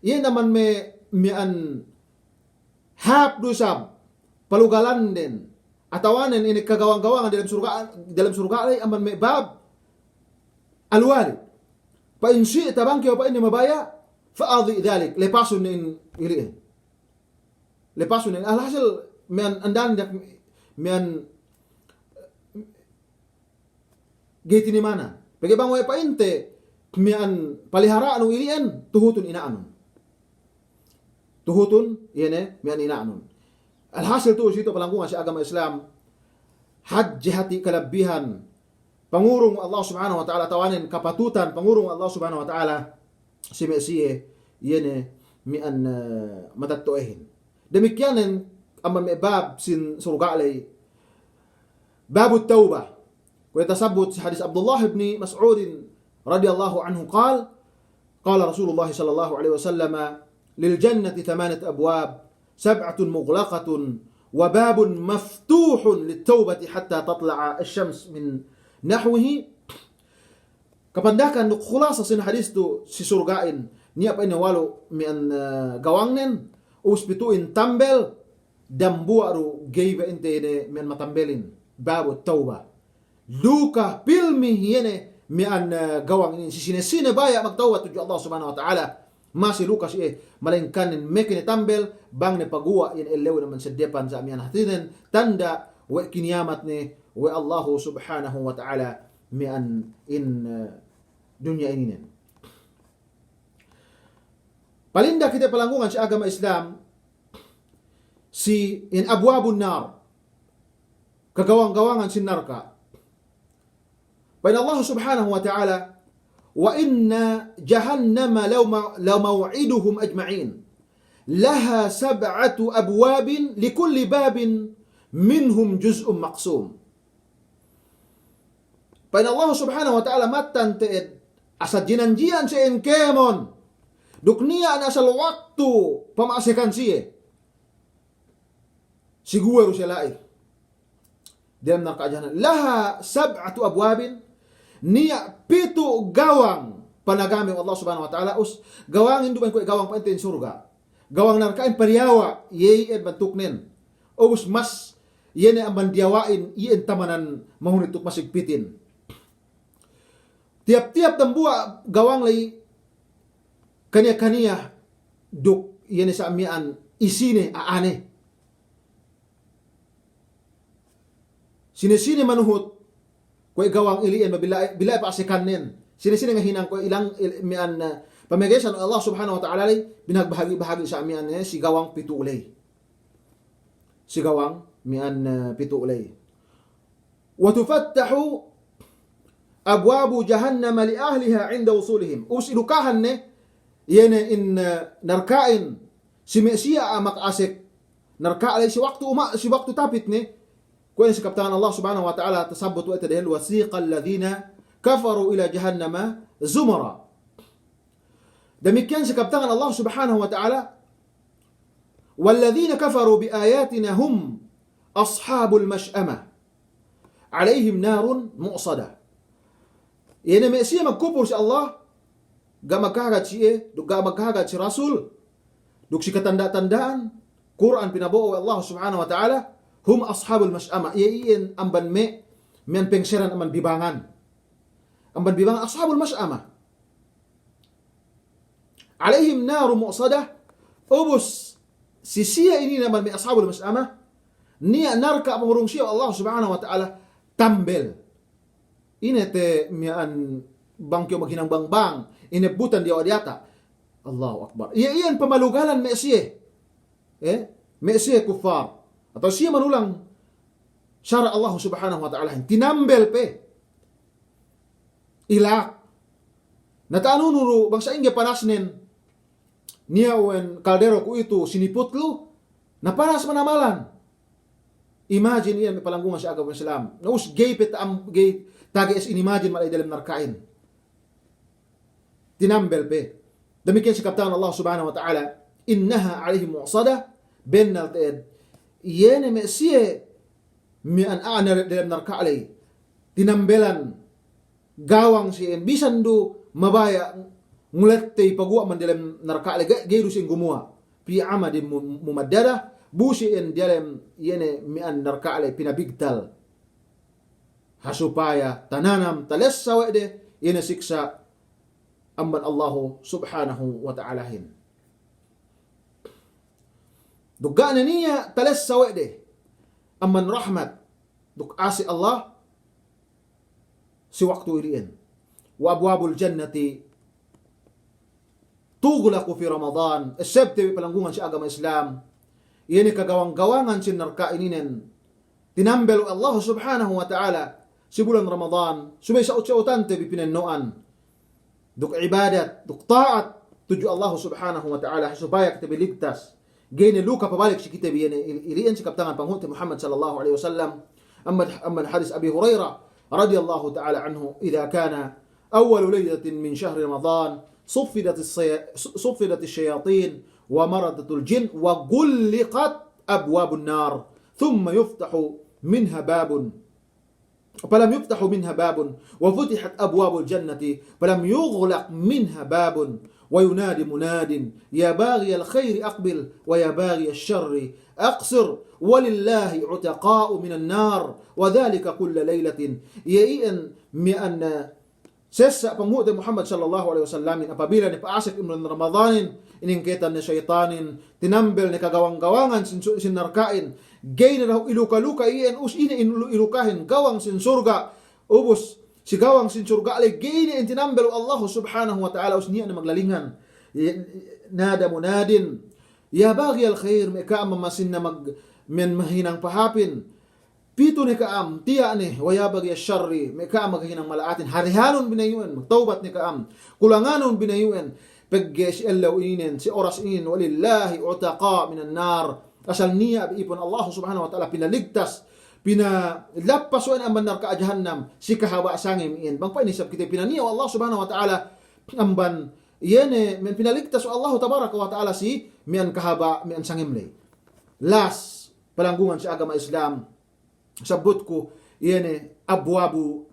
Iye naman me' miya'an hāp du isab palugalanden, atawanen ine kagawang-gawangan dalem surga', dalem surga' ley amban me' bab al-walid. فإن شئت, bang kew pa'inne mabaya', فأضئ ذلك, lepasun ne in ili'in. Lepasun ne in. Alhasil, miya'an andan dak, miya'an ga'i tinimanan. Pegge' bang we' pa'inte, miya'an palihara'anun ili'en, tuhutun ina'anun. Tuhutun, iye ne, miya'an ina'anun. Alhasil tu'u si itu palanggungan si agama Islam, hadje hati' kalabbihan pangurung Allah Subhanahu wa Ta'ala, atawanen kapatutan pangurung Allah Subhanahu wa Ta'ala, si me' siye, iye ne miya'an, eh, matetto'ehin. Damikkiyanen amban me' bab sin surga' ley, باب التوبة. Kuwe' tasabbut si hadis Abdullah ibn Mas'udin radiyallahu anhu qal, قال رسول الله صلى الله عليه وسلم: للجنة ثمانية أبواب، سبعة مغلقة، وباب مفتوح للتوبة حتى تطلع الشمس من نحوه. Kapandakan duk khulasa sin hadis tu si surga'in, niya' pa'inne walu' miya'an, eh, gawangnen, ubus pitu'in tambel, dambuwa' du ga'i pa'inte ne miya'an matambelin, باب التوبة. Luka pilmi iye ne miya'an, eh, gawang inin, si sine-sine baya' magtawbat tudju Allah Subhanahu wa Ta'ala, masi luka siye, malayingkan meke ne tambel, bang ne paguwa' iyan ellew ne man seddepan sa' miya'an hātinen, tanda' we' kiniyamat ne we' Allahu Subhanahu wa Ta'ala miya'an in, eh, dunya ininen. Palinda kite palanggungan si agama Islam, si in أبواب النار, kagawang-gawangan sin narka'. Pa'in Allah Subhanahu wa Ta'ala, وإن جهنم لم-، لموعدهم أجمعين، لها سبعة أبواب لكل باب منهم جزء مقسوم. Pa'in Allah Subhanahu wa Ta'ala, mattan te'ed asal jinanji'an siye in kēmon, duk niya' ne asal waktu pama'asekan siye. Siguwe' du siye la'i diyalem narka' jahannam. لها سبعة أبواب, niya' pitu' gawang panagame we' Allah Subhanahu wa Ta'ala, us gawangin du bang kuwe' gawang pa'inte in surga'. gawang narka'in padiyawa', iye iyan bantuknen. Ubus mas, iye ne amban diyawa'in, iyan tamanan mahunit duk masigpitin. Tiyap-tiyap dambuwa' gawang ley kaniya-kaniya duk iye ne sa' miya'an isine a'ane. Sine-sine manuhut kuwe' gawang ili'en, bila'i, bila'i pa'asekannen. Sine-sine ngahinang kuwe' ilang il-, miya'an, eh, pamegesan Allah Subhanahu wa Ta'ala ley, binagbahagi'-bahagi' sa' miya'an, eh, si gawang pitu' ley. Si gawang miya'an, eh, pitu' ley. وتفتح أبواب جهنم لأهلها عند وصولهم. Ubus ilukahan ne, iye ne in, eh, narka'in, si me' siye a'a maka'asek narka' ley si waktu uma-, si waktu tapit ne, kuwe' ne si kabtangan Allah Subhanahu wa Ta'ala tasabbut we' te dehellu, وسيق الذين كفروا إلى جهنم زمرا. Damikkiyan si kabtangan Allah Subhanahu wa Ta'ala, والذين كفروا بآياتنا هم أصحاب المشأمة عليهم نار مؤصدة. Iye ne me' siye magkupur si Allah, ga' magkahagad siye, duk ga' magkahagad si Rasul, duk si katanda'-tanda'an Kur'an pinabo'o we' Allah Subhanahu wa Ta'ala, هم أصحاب المشأمة, iye iyan amban me', miya'an pengseran amban bibangan. Amban bibangan أصحاب المشأمة. عليهم نار مؤصدة, ubus si siye inin amban me' أصحاب المشأمة, niya' narka' pangurung siye we' Allah Subhanahu wa Ta'ala tambel. Ine te miya'an bang kew maghinang bang-bang, inebbutan diyawa' diyata'. Allahu Akbar. Iye iyan pamalugalan me' siye. Eh? Me' siye kuffar. Atawa siye manulang sara' Allah Subhanahu wa Ta'alahin. Tinambel pe. Ilak. Na ta'anunu du bang sa'ingge panasnen. Niya' uwen kaldero kuwe'itu siniput lu, na panas manamalan. Imagine iyan me' palanggungan si agama Islam. Na ubus ga'i pe ta'am, ga'i tage'es inimagine mala'i delem narka'in. Tinambel pe. Damikkiyan si kabtangan Allah Subhanahu wa Ta'ala, إنها عليهم مؤصدة, bennal te'ed iye ne me' siye miya'an a'a ne delem narka' ley tinambelan gawang siye, bisan du mabaya' ngulette ipaguwa' man diyalem narka' ley, ga', ga'i du siye gumuwa'. في عمد م-, ممددة, bu siye diyalem iye ne miya'an narka' ley pinabigtal. Ha supaya tananam talessa we' de iye ne siksa' amban Allahu Subhanahu wa Ta'alahin. Duk ga' ne niya' talessa we' de amban rahmat duk ase' Allah si waktu ili'en. وأبواب الجنة تغلق في رمضان. Esseb te bi palanggungan si agama Islam, iye ne kagawang-gawangan si narka' ininen tinambel we' Allah Subhanahu wa Ta'ala si bulan Ramadan, subey sa'ut-sa'utante bi pinenno'an duk ibadat, duk ta'at tudju Allah Subhanahu wa Ta'ala, supaya kite bi ligtas. Ga'i ne luka pabalik si kite bi iye ne il-, ili'en si kabtangan panghu'te Muhammad sallallahu alaihi wasallam. Amban, amban hadis Abi Hurairah radiyallahu ta'ala anhu, إذا كان أول ليلة من شهر رمضان صفدت الصي-، صفدت الشياطين ومردة الجن وغلقت أبواب النار ثم يفتح منها باب فلم يفتح منها باب، وفتحت أبواب الجنة فلم يغلق منها باب، وينادي مناد: يا باغي الخير أقبل، ويا باغي الشر أقصر، ولله عتقاء من النار، وذلك كل ليلة. Iye iyan miya'an sessa' panghu'te Muhammad sallallahu alaihi wasallamin, apabila ne pa'asek in bulan Ramadanin, inengketan ne seyitanin, tinambel ne kagawang-gawangan sin su-, sin narka'in, ga'i ne dahu' iluka-luka iyan, ubus ine in ilu-, ilukahin, gawang sin surga', ubus si gawang sin surga' ley, ga'i ne in tinambel we' Allahu Subhanahu wa Ta'ala, ubus niya' ne maglalingan. Ya, nada munadin, ya baghiyal khair, me' ka'am mamasinna mag-, men mahinang pahāpin. Pitu ne ka'am, tiya' ne, wa ya baghiyash sharri, me' ka'am maghinang mala'atin, harihanun binayu'en, magtawbat ne ka'am, kulanganun binayu'en, pegge' si ellew ininen, si oras ininen, walillahi utaqa'u minan nar. Asal niya' bi ipun Allah Subhanahu wa Ta'ala pinaligtas, pinalappas we' ne amban narka' jahannam, si kahaba' sangem iyan. Bang pa'in isab kite pinaniya' we' Allah Subhanahu wa Ta'ala amban, iye ne, men pinaligtas we' Allah Tabaraka wa Ta'ala si miya'an kahaba', miya'an sangem ley. Las, palanggungan si agama Islam. Sabbutku, iye ne, abwabu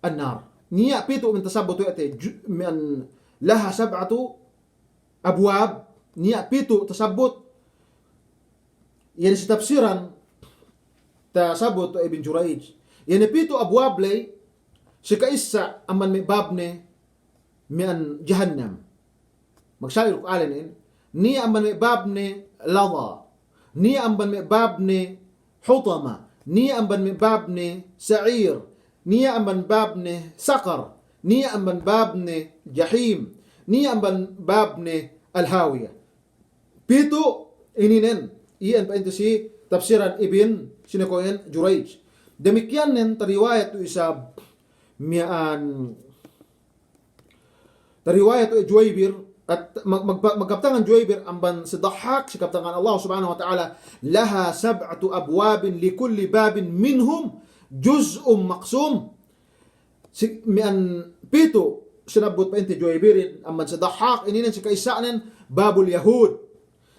an-nar. Niya' pitu' men tasabbut we' te, ju-, men laha sab'atu abwab, niya' pitu' tasabbut, iye ne si tafsiran tasabbut we' Ibn Jurayj. Iye ne pitu' abwab ley, si ka'issa amban me' bab ne miya'an jahannam. Magsali' duk alen in, niya' amban me' bab ne Ladha, niya' amban me' bab ne Hutama, niya' amban me' bab ne Sa'ir, niya' amban bab ne Saqar, niya' amban bab ne Jahim, niya' amban bab ne Al-Hawiya. Pitu' ininen, iyan pa'inte si tafsiran Ibn, sine ko' iyan, Jurayj. Damikkiyan nen tariwayat du isab miya'an Tariwayat we' Juwaybir, at-, mag-, mag-, magkabtangan Juwaybir amban si Dahhak, si kabtangan Allah Subhanahu wa Ta'ala, "Laha sab'atu abwabin likulli babin minhum juz'un maqsum." Si, miya'an pitu', sinabbut pa'inte Juwaybirin amban si Dahhak, ininen si ka'issanen babul Yahud,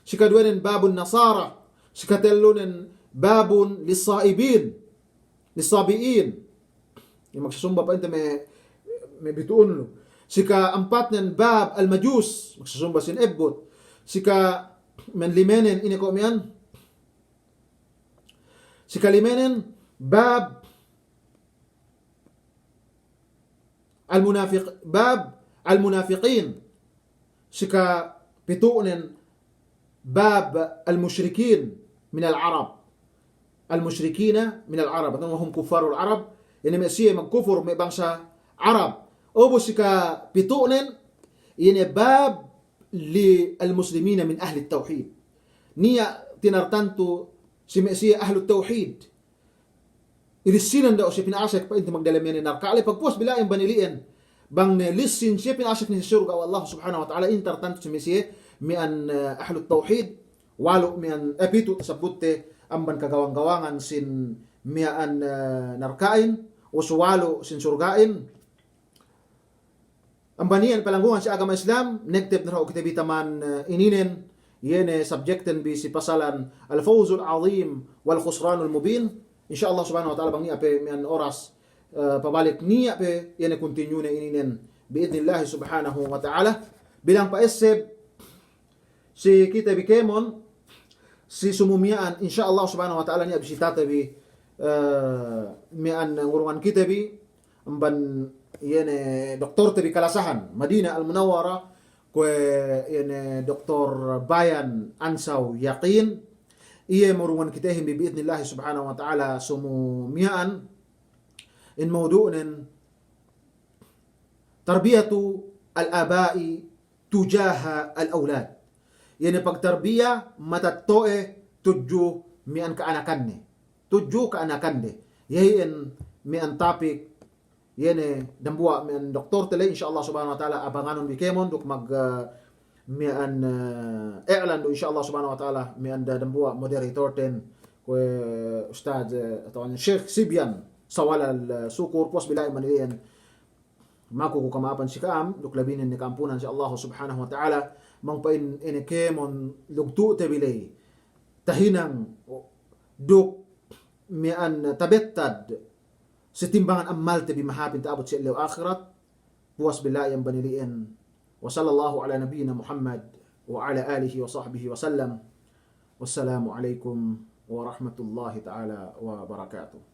si kaduwenen babun Nasara, si katellunen babun lis-Sa'ibin. Lis-Sabi'in. Iye magsasumba pa'inte me', me' bitu'un lu. Si ka'ampatnen bab al-Majus, magsasumba sin ebbut. Si ka-, me' limenen, ine ko' miya'an? Si kalimenen bab al-munafiq-, bab al-munafiqin. Si kapitu'nen bab al-mushrikin minal Arab. Al-mushrikina minal Arab. Atawa hum kuffarul Arab. Iye ne me' siye magkufur me' bangsa Arab. Ubus si kapitu'nen, iye ne bab lil muslimina min ahlit tawhid. Niya' tinartantu si me' siye ahlut tawhid. Ilissinan daw siye pinasek pa'inte magdalem iye ne narka' ley, pagpuwas bila'in banili'en. Bang ne lissin siye pinasek ne si surga' we' Allah Subhanahu wa Ta'ala, in tartantu si me' siye miya'an, eh, ahlut tawhid, walu' miya'an, eh, pitu' tasabbutte amban kagawang-gawangan sin miya'an, eh, narka'in, us walu' sin surga'in. Amban iyan palanggungan si agama Islam, nekteb ne dahu' kite bi taman, eh, ininen, iye ne subjecten bi si pasalan Al-Fawzul Azim wal Khusranul Mubin. Insya Allah Subhanahu wa Ta'ala bang niya' pe miya'an oras, eh, pabalik niya' pe, iye ne continue ne ininen, bi'idnillahi Subhanahu wa Ta'ala. Bilang pa'esseb, si kite bi kēmon, si sumu miya'an, insya Allah Subhanahu wa Ta'ala niya' bi si tate bi, eh, miya'an ngurungan kite bi, amban iye ne doktorte bi kalasahan, Madina Al-Munawwara, kuwe' iye ne Doktor Bayan Ansaw Yaqin, iye murungan kitehin bi bi'idnillahi Subhanahu wa Ta'ala sumu miya'an, in mawdu'nen, tarbiyatu al-aba'i tujaha al-awlad. Iye ne pagtarbiya matetto'e tudju miya'an ka'anakanne. Tudju ka'anakande. Iye iyan miya'an topic, iye ne dambuwa' miya'an doktorte ley, insya Allah Subhanahu wa Ta'ala, abanganun bi kēmon duk mag, eh, miya'an, eh, i'lan du, insya Allah Subhanahu wa Ta'ala, miya'an da-, dambuwa' moderatorten, kuwe' Ustadz, eh, atawa Sheikh Sibyan Sawalal, eh, Sukur, puwas bila'in banili'en. Maku ku kama'apan si ka'am, duk labinen ne ka'ampunan si Allah Subhanahu wa Ta'ala, bang pa'in ine kēmon lugtu'te bi ley tahinang, duk miya'an tabettad si timbangan ammalte bi mahāpin ta'abut si ellew ahirat, puwas bila'in banili'en. Wa sallallahu ala nabiyyina Muhammad wa ala alihi wa sahbihi wa sallam. Wassalamu alaikum warahmatullahi ta'ala wabarakatuh.